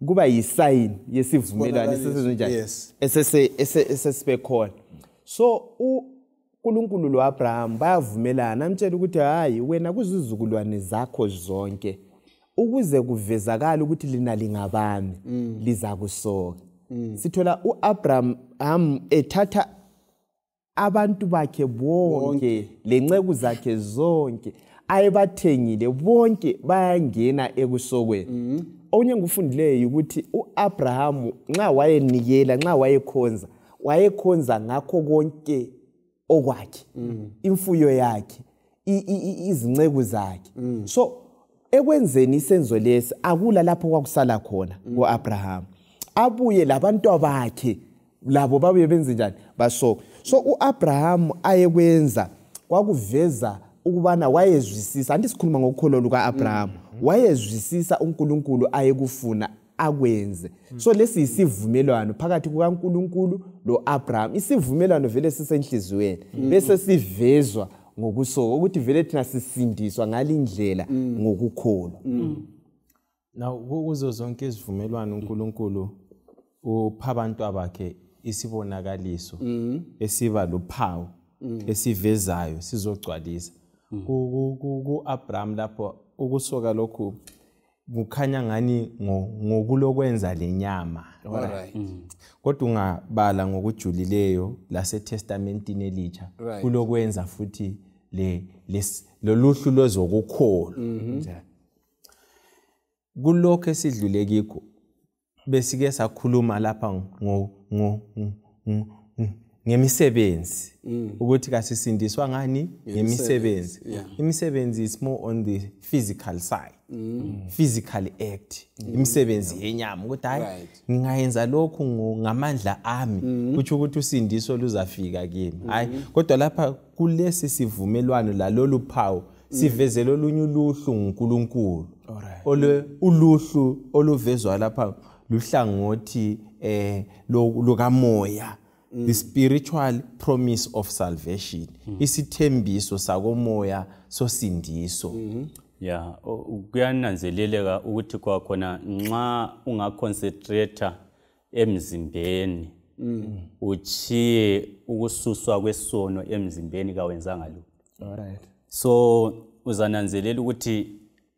Kuba yisign yesivumelwano esesenjani esesibe khona. So uNkulunkulu loAbraham bayavumelana, amtshela ukuthi hayi wena kuzizukulwane zakho zonke ukuze kuvezakala ukuthi lina lingabami liza kusoka. Sithola uAbraham ethatha abantu bakhe bonke lenceku zakhe zonke ayebathengile bonke bayangena ekusokweni. Okunye engikufundileyo ukuthi uAbraham nxa wayenikela nxa wayekhonza wayekhonza ngakho konke okwakhe, imfuyo yakhe, izinceku zakhe. So ekwenzeni isenzo lesi akula lapho kwakusala khona kuAbraham. Abuye labantu bakhe labo babuye benze njani basoka. So uAbraham ayekwenza kwakuveza ukubana wayezwisisa, anti sikhuluma ngokholo lukaAbraham, wayezwisisa uNkulunkulu ayekufuna akwenze. So lesi yisivumelwano phakathi kukaNkulunkulu loAbraham. Isivumelwano vele sisenhliziyweni bese sivezwa ngokusoka ukuthi vele thina sisindiswa ngalindlela ngokukholwa. Now kuzo zonke izivumelwano uNkulunkulu upha abantu abakhe isibonakaliso esiba luphawu esivezayo sizogcwalisa. Ku-Abraham lapho ukusoka lokhu kukhanya ngani ngokulokwenza lenyama. Kodwa ungabala ngokujulileyo laseTestamentini elitsha kulokwenza futhi loluhlu lwezokukholwa. Kulokho esidlule kikho besike sakhuluma lapha ngemisebenzi ukuthi kasisindiswa ngani ngemisebenzi. Imisebenzi is more on the physical side, physical act, imisebenzi yenyama ukuthi hayi ngingayenza lokhu ngamandla ami kuthi ukuthi usindiso luzafika kimi. Hayi, kodwa lapha kulesi sivumelwano lalolu phawu sivezele olunye uluhlu nguNkulunkulu. Uluhlu oluvezwa lapha luhlangothi lukamoya, the spiritual promise of salvation, isithembiso sakomoya sosindiso. Yeah, kuyananzeleleka ukuthi kwakhona nxa ungaconcentrate emzimbeni uchiye ukususwa kwesono emzimbeni kawenzanga lokho. Alright. So uzananzelela ukuthi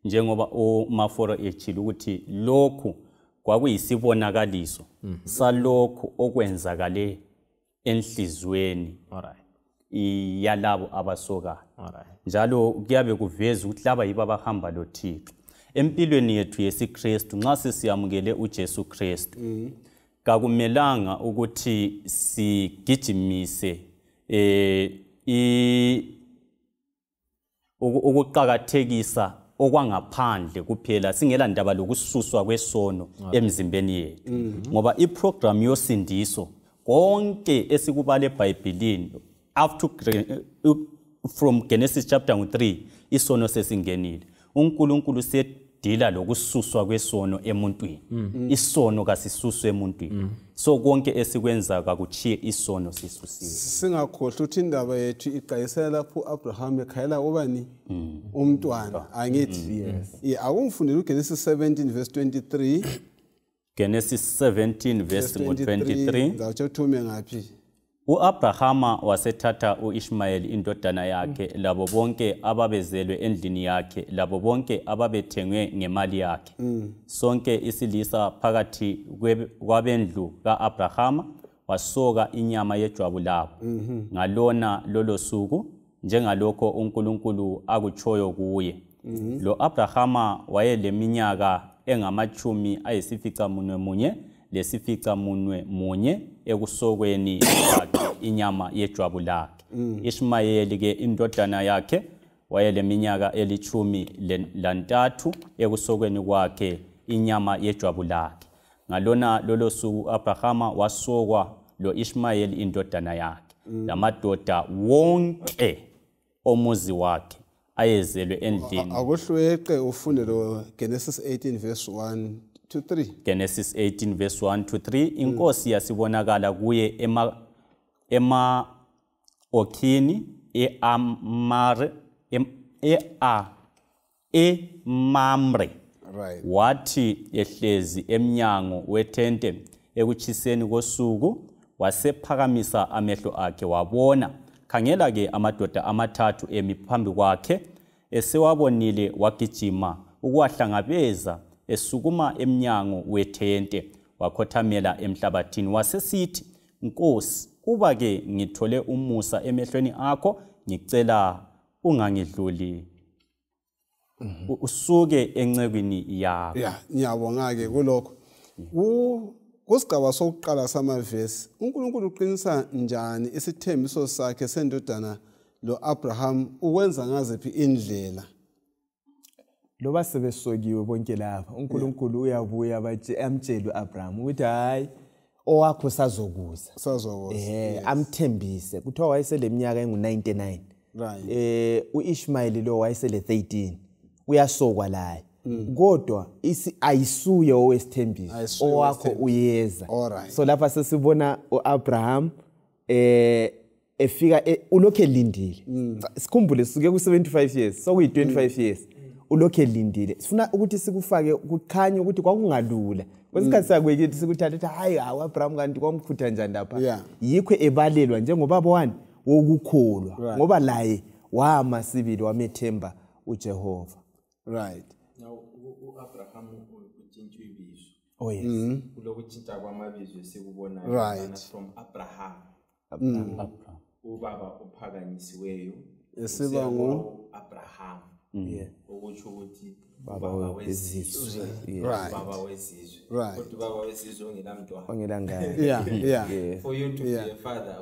njengoba uMaforo echile ukuthi lokhu kwakuyisibonakaliso salokhu okwenzakale enhlizweni yalabo abasokayo. Njalo kuyabe kuveza ukuthi laba yibo abahamba loThixo. Empilweni yethu yesiKristu nxa sesiyamukele uJesu Kristu kakumelanga ukuthi sigijimise ukuqakathekisa okwangaphandle kuphela singela ndaba lokususwa kwesono emzimbeni yethu. Ngoba iprogram yosindiso konke esikubala eBhayibhelini after from Genesis chapter 3 isono sesingenile. uNkulunkulu edila lokususwa kwesono emuntwini. Isono kasisuswe emuntwini. So konke esikwenza kakuchiye isono sisusiwe. Singakhohlwa ukuthi indaba yethu iqayisela lapho uAbraham ekhayela ubani umntwana, angithi? Yes. Akungifundele uGenesis 17 verse 23. Genesis 17 verse 23. Ngawuthume ngaphi? uAbrahama wasethatha uIshmayeli indodana yakhe, labo bonke ababezelwe endlini yakhe, labo bonke ababethengwe ngemali yakhe, sonke isilisa phakathi kwabendlu kaAbrahama, wasoka inyama yejwabu labo ngalona lolo suku, njengalokho uNkulunkulu akutshoyo kuye. Lo Abrahama wayeleminyaka engama-91 lesificamunwemunye ekusokweni kwakhe inyama yejwabu lakhe. Ishmayeli ke indodana yakhe wayeleminyaka 13 ekusokweni kwakhe inyama yejwabu lakhe. Ngalona lolo suku Abrahama wasokwa lo Ishmayeli indodana yakhe, lamadoda wonke omuzi wakhe ayezelwe endlini. Akuhlweqe ufunde lo Genesis 18 verse 1 to 3. Genesis 18 verse 1 to 3. Inkosi yasibonakala kuye ema okhini eamare emamre. Right. Wathi ehlezi emnyango wethente ekuchiseni kosuku, wasephakamisa amehlo akhe wabona, khangela ke amadoda amathathu emi phambi kwakhe. Esewabonile wagijima ukuwahlangabeza, esukuma emnyango wethente wakhothamela emhlabathini, wasesithi, Nkosi, kuba ke ngithole umusa emehlweni akho, ngicela ungangidluli, usuke encekwini yakho. Yeah, ngiyabonga ke kulokho. Kusigaba sokuqala samavesi, uNkulunkulu uqinisa njani isithembiso sakhe sendodana lo Abraham, ukwenza ngaziphi indlela? Loba sebesokiwe bonke lapha, uNkulunkulu uyabuya amtshele uAbraham ukuthi hayi, owakho sazokuza. Sazokuza. Amthembise. Kuthiwa wayeseleminyaka engu-99. Right. uIshmael lo wayesele 13. Uyasokwa laye. Kodwa ayisuye owesithembiso, owakho uyeza. So lapha sesibona uAbraham efika ulokhe elindile. Sikhumbule sisuke ku-75 years, sokuyi 25 years. Ulokhe elindile. Sifuna ukuthi sikufake kukhanye ukuthi kwakungalula. Kwesikhathi sakwekithi sikuthatha ukuthi hayi uAbraham kanti kwamkhutha njani lapha. Yikho ebalelwa njengobaba wani wokukholwa, ngoba laye wama sibili wamethemba uJehova. Right. Now uAbraham utshintshwe ibizo. Oh yes. Kulokutshintsha kwamabizo esikubonayo from Abraham. Ubaba ophakanyisiweyo esiba ngu Abraham. Yeah. Okutsho ukuthi baba wezizwe. Baba wezizwe. Kodwa baba wezizwe ongelamntwana. Ongelangane. Yeah. For you to be a father,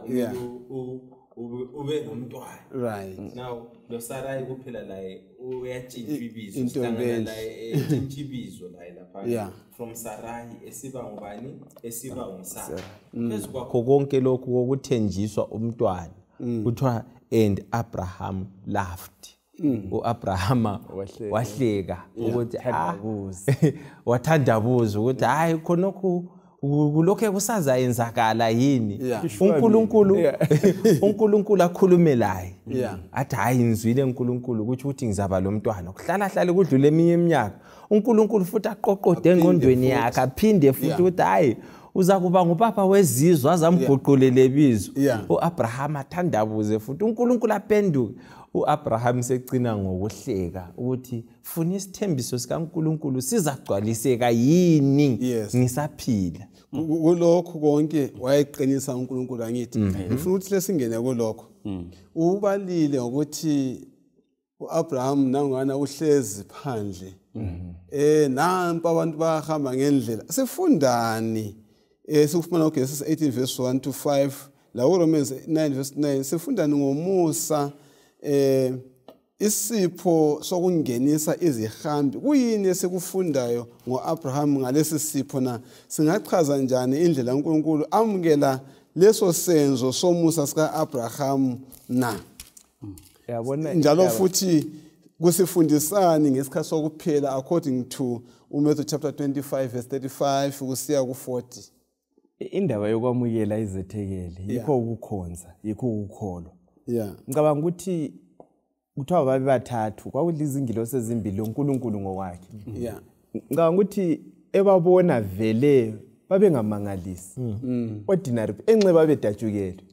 ube nomntwana. Right. Now lo Sarai kuphela laye uyatshintsha ibizo, sihlangana laye etshintsha ibizo laye lapha. From Sarai esiba ngubani? Esiba nguSara. Phezu kwakho konke lokhu kokuthenjiswa umntwana, kuthiwa and Abraham laughed. uAbrahama wahleka ukuthi wathandabuza ukuthi hayi khonokho kulokho kusazayenzakala yini. uNkulunkulu akhulume laye, athi hayi ngizwile uNkulunkulu ukuthi uthi ngizaba lo mntwana. Kuhlala hlale kudlule eminye iminyaka, uNkulunkulu futhi aqoqode engqondweni yakhe, aphinde futhi ukuthi hayi uza kuba ngupapa wezizwe, azamguqulele ibizo. uAbraham athandabuze futhi, uNkulunkulu aphenduke. uAbraham secina ngokuhleka ukuthi funa isithembiso sikaNkulunkulu sizagcwaliseka yini ngisaphila. Kulokho konke wayeqinisa uNkulunkulu, angithi ngifuna ukuthi lesingene kulokho. Ubalile ukuthi uAbraham nangwana uhlezi phandle, nampa abantu bahamba ngendlela. Sifundani sikufumana uGenesis 18 verse 1 to 5 la uRomans 9 verse 9. Sifundani ngomusa, isipho sokungenisa izihambi. Kuyini esikufundayo ngoAbraham ngalesi sipho na? Singachaza njani indlela uNkulunkulu amukela leso senzo somusa sikaAbraham na? Yabona njalo futhi kusifundisani ngesikhathi sokuphela according to uMatthew chapter 25 verse 35 kusiya ku40. Indaba yokwamukela izethekeli yikho ukukhonza, yikho ukukholwa. Yeah. Ngicabanga ukuthi kuthiwa babe bathathu, kwakudla izingilosi ezimbili uNkulunkulu ngokwakhe. Yeah. Ngicabanga ukuthi ebabona vele babengamangalisi. Ordinary enxe babedatshukele.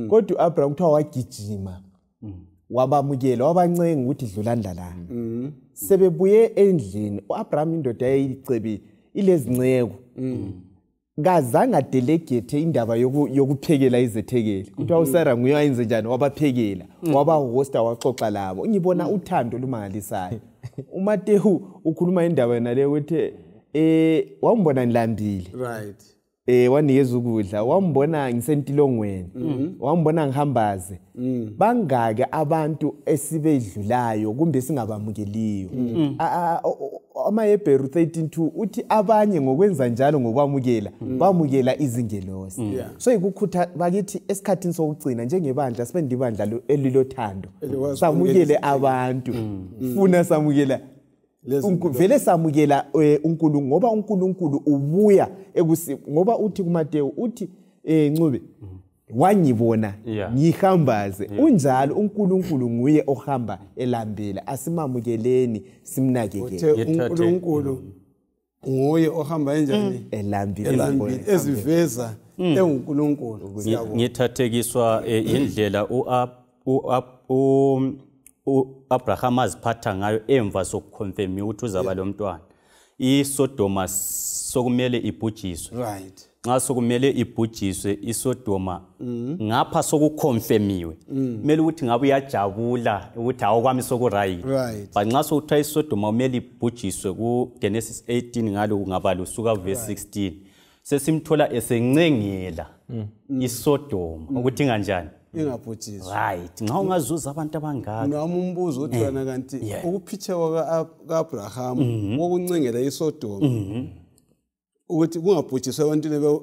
Kodwa uAbraham kuthiwa wagijima. Wabamukela, wabancenga ukuthi dlulani la. Sebebuye endlini, uAbraham indoda yayicebi ilezinceko. Kazange adelegate indaba yokuphekela izethekeli. Kuthiwa uSarah nguye wayenze njani, wabaphekela, wabahosta, waxoxa labo. Ngibona uthando olumangalisayo. uMatehu ukhuluma indaba yona le ukuthi wambona ngilambile. Right. Wanikeza ukudla, wambona ngisentilongweni, wambona ngihambaze. Bangaki abantu esibedlulayo kumbe singabamukeliyo. AmaHebheru 13:2 uthi abanye ngokwenza njalo ngokwamukela bamukela izingelosi. So ikukhutha bakithi esikhathini sokugcina njengebandla sibe ndibandla elilothando, samukele abantu, funa samukela vele samukela uNkulunkulu, ngoba uNkulunkulu ubuya ngoba uthi kuMateyu uthi Ncube wangibona ngihambaze. Unjalo uNkulunkulu nguye ohamba elambile, asimamukeleni simnakekele. uNkulunkulu nguye ohamba enjani elambile, eziveza enguNkulunkulu. Ngithathekiswa indlela uAbraham aziphatha ngayo emva sokuconfirm ukuthi uzaba lo mntwana. iSodoma sokumele ibhujiswe. Right. Nxa sokumele ibhujiswe iSodoma, ngapha sokuconfirmiwe, kumele ukuthi ngabe uyajabula ukuthi awukwami sokuright. But nxa sokuthiwa iSodoma kumele ibhujiswe ku Genesis 18 ngalo kungabala usuka verse 16. Sesimthola esencengela iSodoma ukuthi kanjani ingabhujiswa. Right. Nxa ungazuza abantu abangaka. Nami umbuzo uthi wena kanti ukuphitsheka kaAbraham wokuncengela iSodoma ukuthi kungabhujiswa ebantwini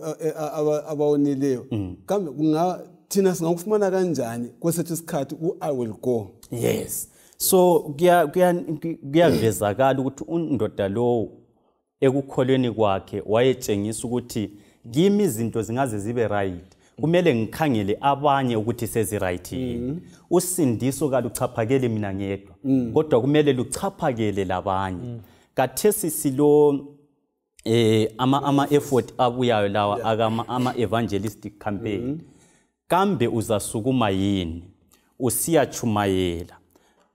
abawonileyo, kambe thina singakufumana kanjani kwesethu isikhathi ku-I will go? Yes. So kuyavezakala ukuthi undoda lo ekukholweni kwakhe wayetshengisa ukuthi kimi izinto zingaze zibe right, kumele ngikhangele abanye ukuthi sezi-right yini. Usindiso kaluchaphakele mina ngedwa, kodwa kumele luchaphakele labanye. Kathesi silo ama effort abuyayo lawa ama evangelistic campaign. Kambe uzasukuma yini usiyachumayela?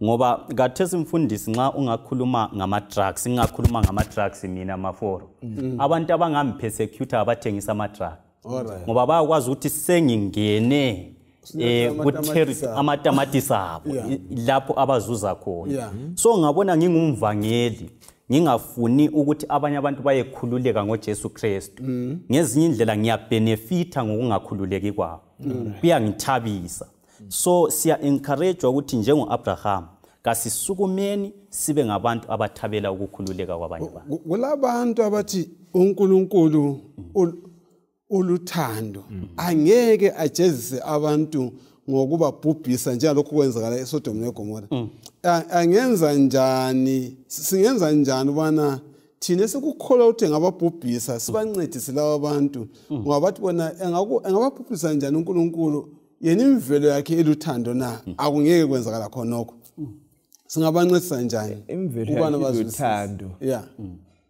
Ngoba kathesi mfundisi nxa ungakhuluma ngama drugs, ngingakhuluma ngama drugs mina amaforo, abantu abangampersecute abathengisa ama drugs. Ngoba bayakwazi ukuthi sengingene amatamatisi abo lapho abazuza khona. So ngabona ngingumvangeli ngingafuni ukuthi abanye abantu bayekhululeka ngoJesu Kristu. Ngezinye indlela ngiyabenefita ngokungakhululeki kwabo. Kuyangithabisa. So siya encourage ukuthi njengoAbraham kasisukumeni sibe ngabantu abathabela ukukhululeka kwabanye abantu. Kulabantu abathi uNkulunkulu uluthando angeke ajezise abantu ngokubabhubhisa njengalokhu kwenzakala eSodom neGomora. Angenza njani, singenza njani ubana thina sikukholwa ukuthi ngababhubhisa sibancedise laba bantu, ngoba bathi bona engababhubhisa njani uNkulunkulu yena imvelo yakhe eluthando na? Akungeke kwenzakala khonokho. Singabancedisa njani imvelo yakhe eluthando? Yeah.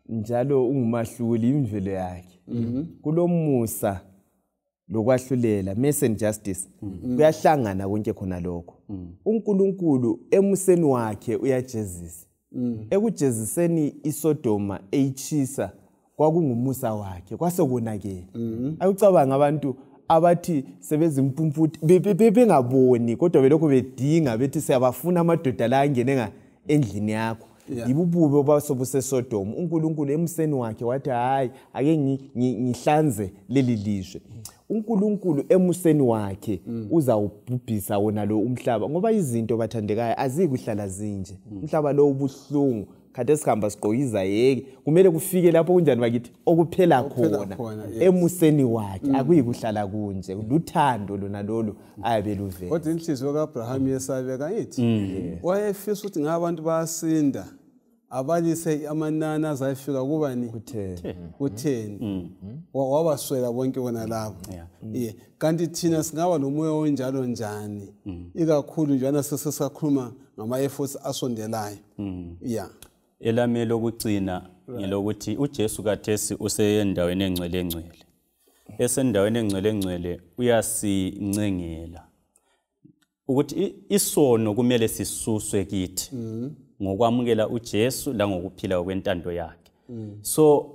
Njalo ungumahluli imvelo yakhe. Kulomusa lokwahlulela, mercy and justice, kuyahlangana konke khona lokho. uNkulunkulu emuseni wakhe uyajezisa. Ekujeziseni iSodoma eyichisa kwakungumusa wakhe, kwasekonakele. Akucabanga abantu abathi sebezimpumputhe bengaboni kodwa belokhu bedinga bethi siyabafuna amadoda la angene endlini yakho. Yibububi obasobusesodoma. uNkulunkulu emseni wakhe wathi hayi ake ngihlanze leli lizwe. uNkulunkulu emuseni wakhe uzawubhubhisa wona lo umhlaba, ngoba izinto bathandekayo azikuhlala zinje. Umhlaba lo ubuhlungu Khathesi sihamba sigqoka izayeke, kumele kufike lapho kunjani bakithi okuphela khona emuseni wakhe. Akuyikuhlala kunje, luthando lona lolu ayabe luvela. Kodwa inhliziyo kaAbraham yesabeka ngithi wayefisa ukuthi ngabantu bayasinda, abalise amanani azayifika kubani kutheni, wabaswela bonke bona labo. Kanti thina singaba nomoya onjalo njani, ikakhulu njana sesisakhuluma ngama-efforts asondelayo. Elami lokugcina ngelokuthi uJesu kathesi usendaweni engcwele engcwele. Esendaweni engcwele engcwele uyasincengela ukuthi isono kumele sisuswe kithi ngokwamukela uJesu langokuphila kwentando yakhe. So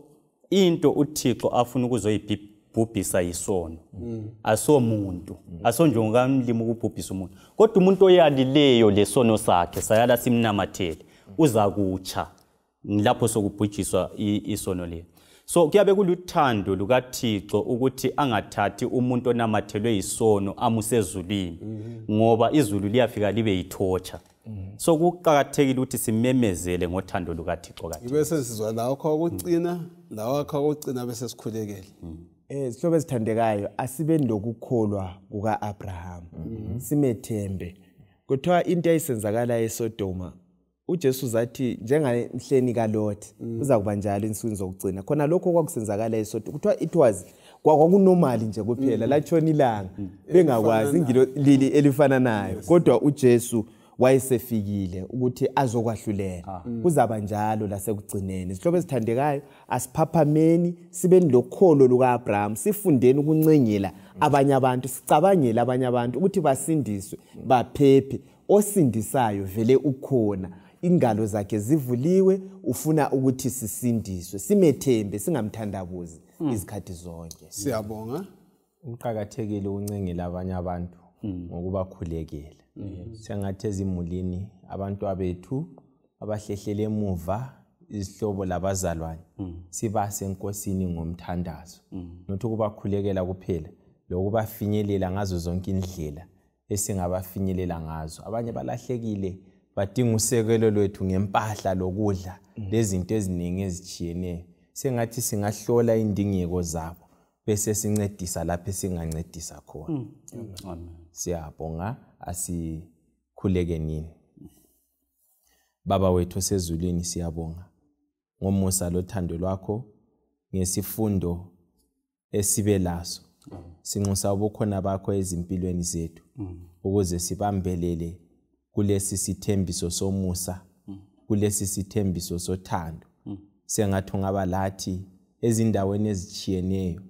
into uThixo afuna ukuzoyibhubhisa yisono, asomuntu, asonjongo kamlimi ukubhubhisa umuntu, kodwa umuntu oyalileyo lesono sakhe sayala simnamathele uza kutsha lapho sokubhujiswa isono le. So kuyabe kuluthando lukaThixo ukuthi angathathi umuntu onamathelwe isono amusezulwini, ngoba izulu liyafika libe yithotsha. So kuqakathekile ukuthi simemezele ngothando lukaThixo kathi. Bese sizwa lawakho ukugcina, lawakho ukugcina bese sikhulekele. Zihlobo ezithandekayo, asibeni lokukholwa kukaAbraham, simethembe. Kuthiwa into eyayisenzakala eSodoma, uJesu zathi njengemhleni kaLot uza kuba njalo insuku zokugcina. Khona lokho kwakusenzakala eSodoma, kuthiwa it was kwakunormal nje kuphela, latshona ilanga bengakwazi ingilo lili elifana nayo, kodwa uJesu wayesefikile ukuthi azokwahlulela. Kuzaba njalo lasekugcineni. Zihlobo ezithandekayo, asiphaphameni, sibeni lokholo lukaAbraham, sifundeni ukuncengela abanye abantu, sicabangele abanye abantu ukuthi basindiswe, baphephe. Osindisayo vele ukhona, ingalo zakhe zivuliwe, ufuna ukuthi sisindiswe, simethembe, singamthandabuzi izikhathi zonke. Siyabonga. Kuqakathekile ukuncengela abanye abantu ngokubakhulekela. Sengathi ezimulini abantu abethu abahlehlele emuva, izihlobo labazalwane, sibase enkosini ngomthandazo. Nothi ukubakhulekela kuphela, lokubafinyelela ngazo zonke indlela esingabafinyelela ngazo. Abanye balahlekile, badinga usekelo lwethu ngempahla lokudla lezinto eziningi ezitshiyeneyo. Sengathi singahlola indingeko zabo bese sincedisa lapho esingancedisa khona. Siyabonga, asikhuleke nini. Baba wethu osezulwini, siyabonga ngomusa lothando lwakho, ngesifundo esibe laso. Sinxusa ubukhona bakho ezimpilweni zethu ukuze sibambelele kulesi sithembiso somusa, kulesi sithembiso sothando. Sengathi ungaba lathi ezindaweni ezitshiyeneyo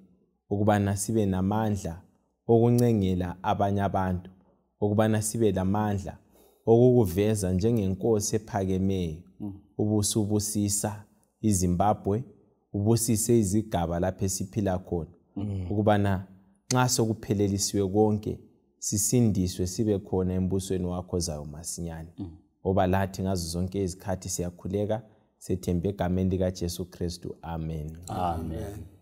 ukubana sibe namandla okuncengela abanye abantu, ukubana sibe lamandla okukuveza njengenkosi ephakemeyo. Ubusubusisa iZimbabwe, ubusise izigaba lapho esiphila khona, ukubana nxa sokuphelelisiwe konke sisindiswe sibe khona embusweni wakho zayo masinyane. Oba lathi ngazo zonke izikhathi siyakhuleka, sethembe egameni likaJesu Kristu. Amen. Amen.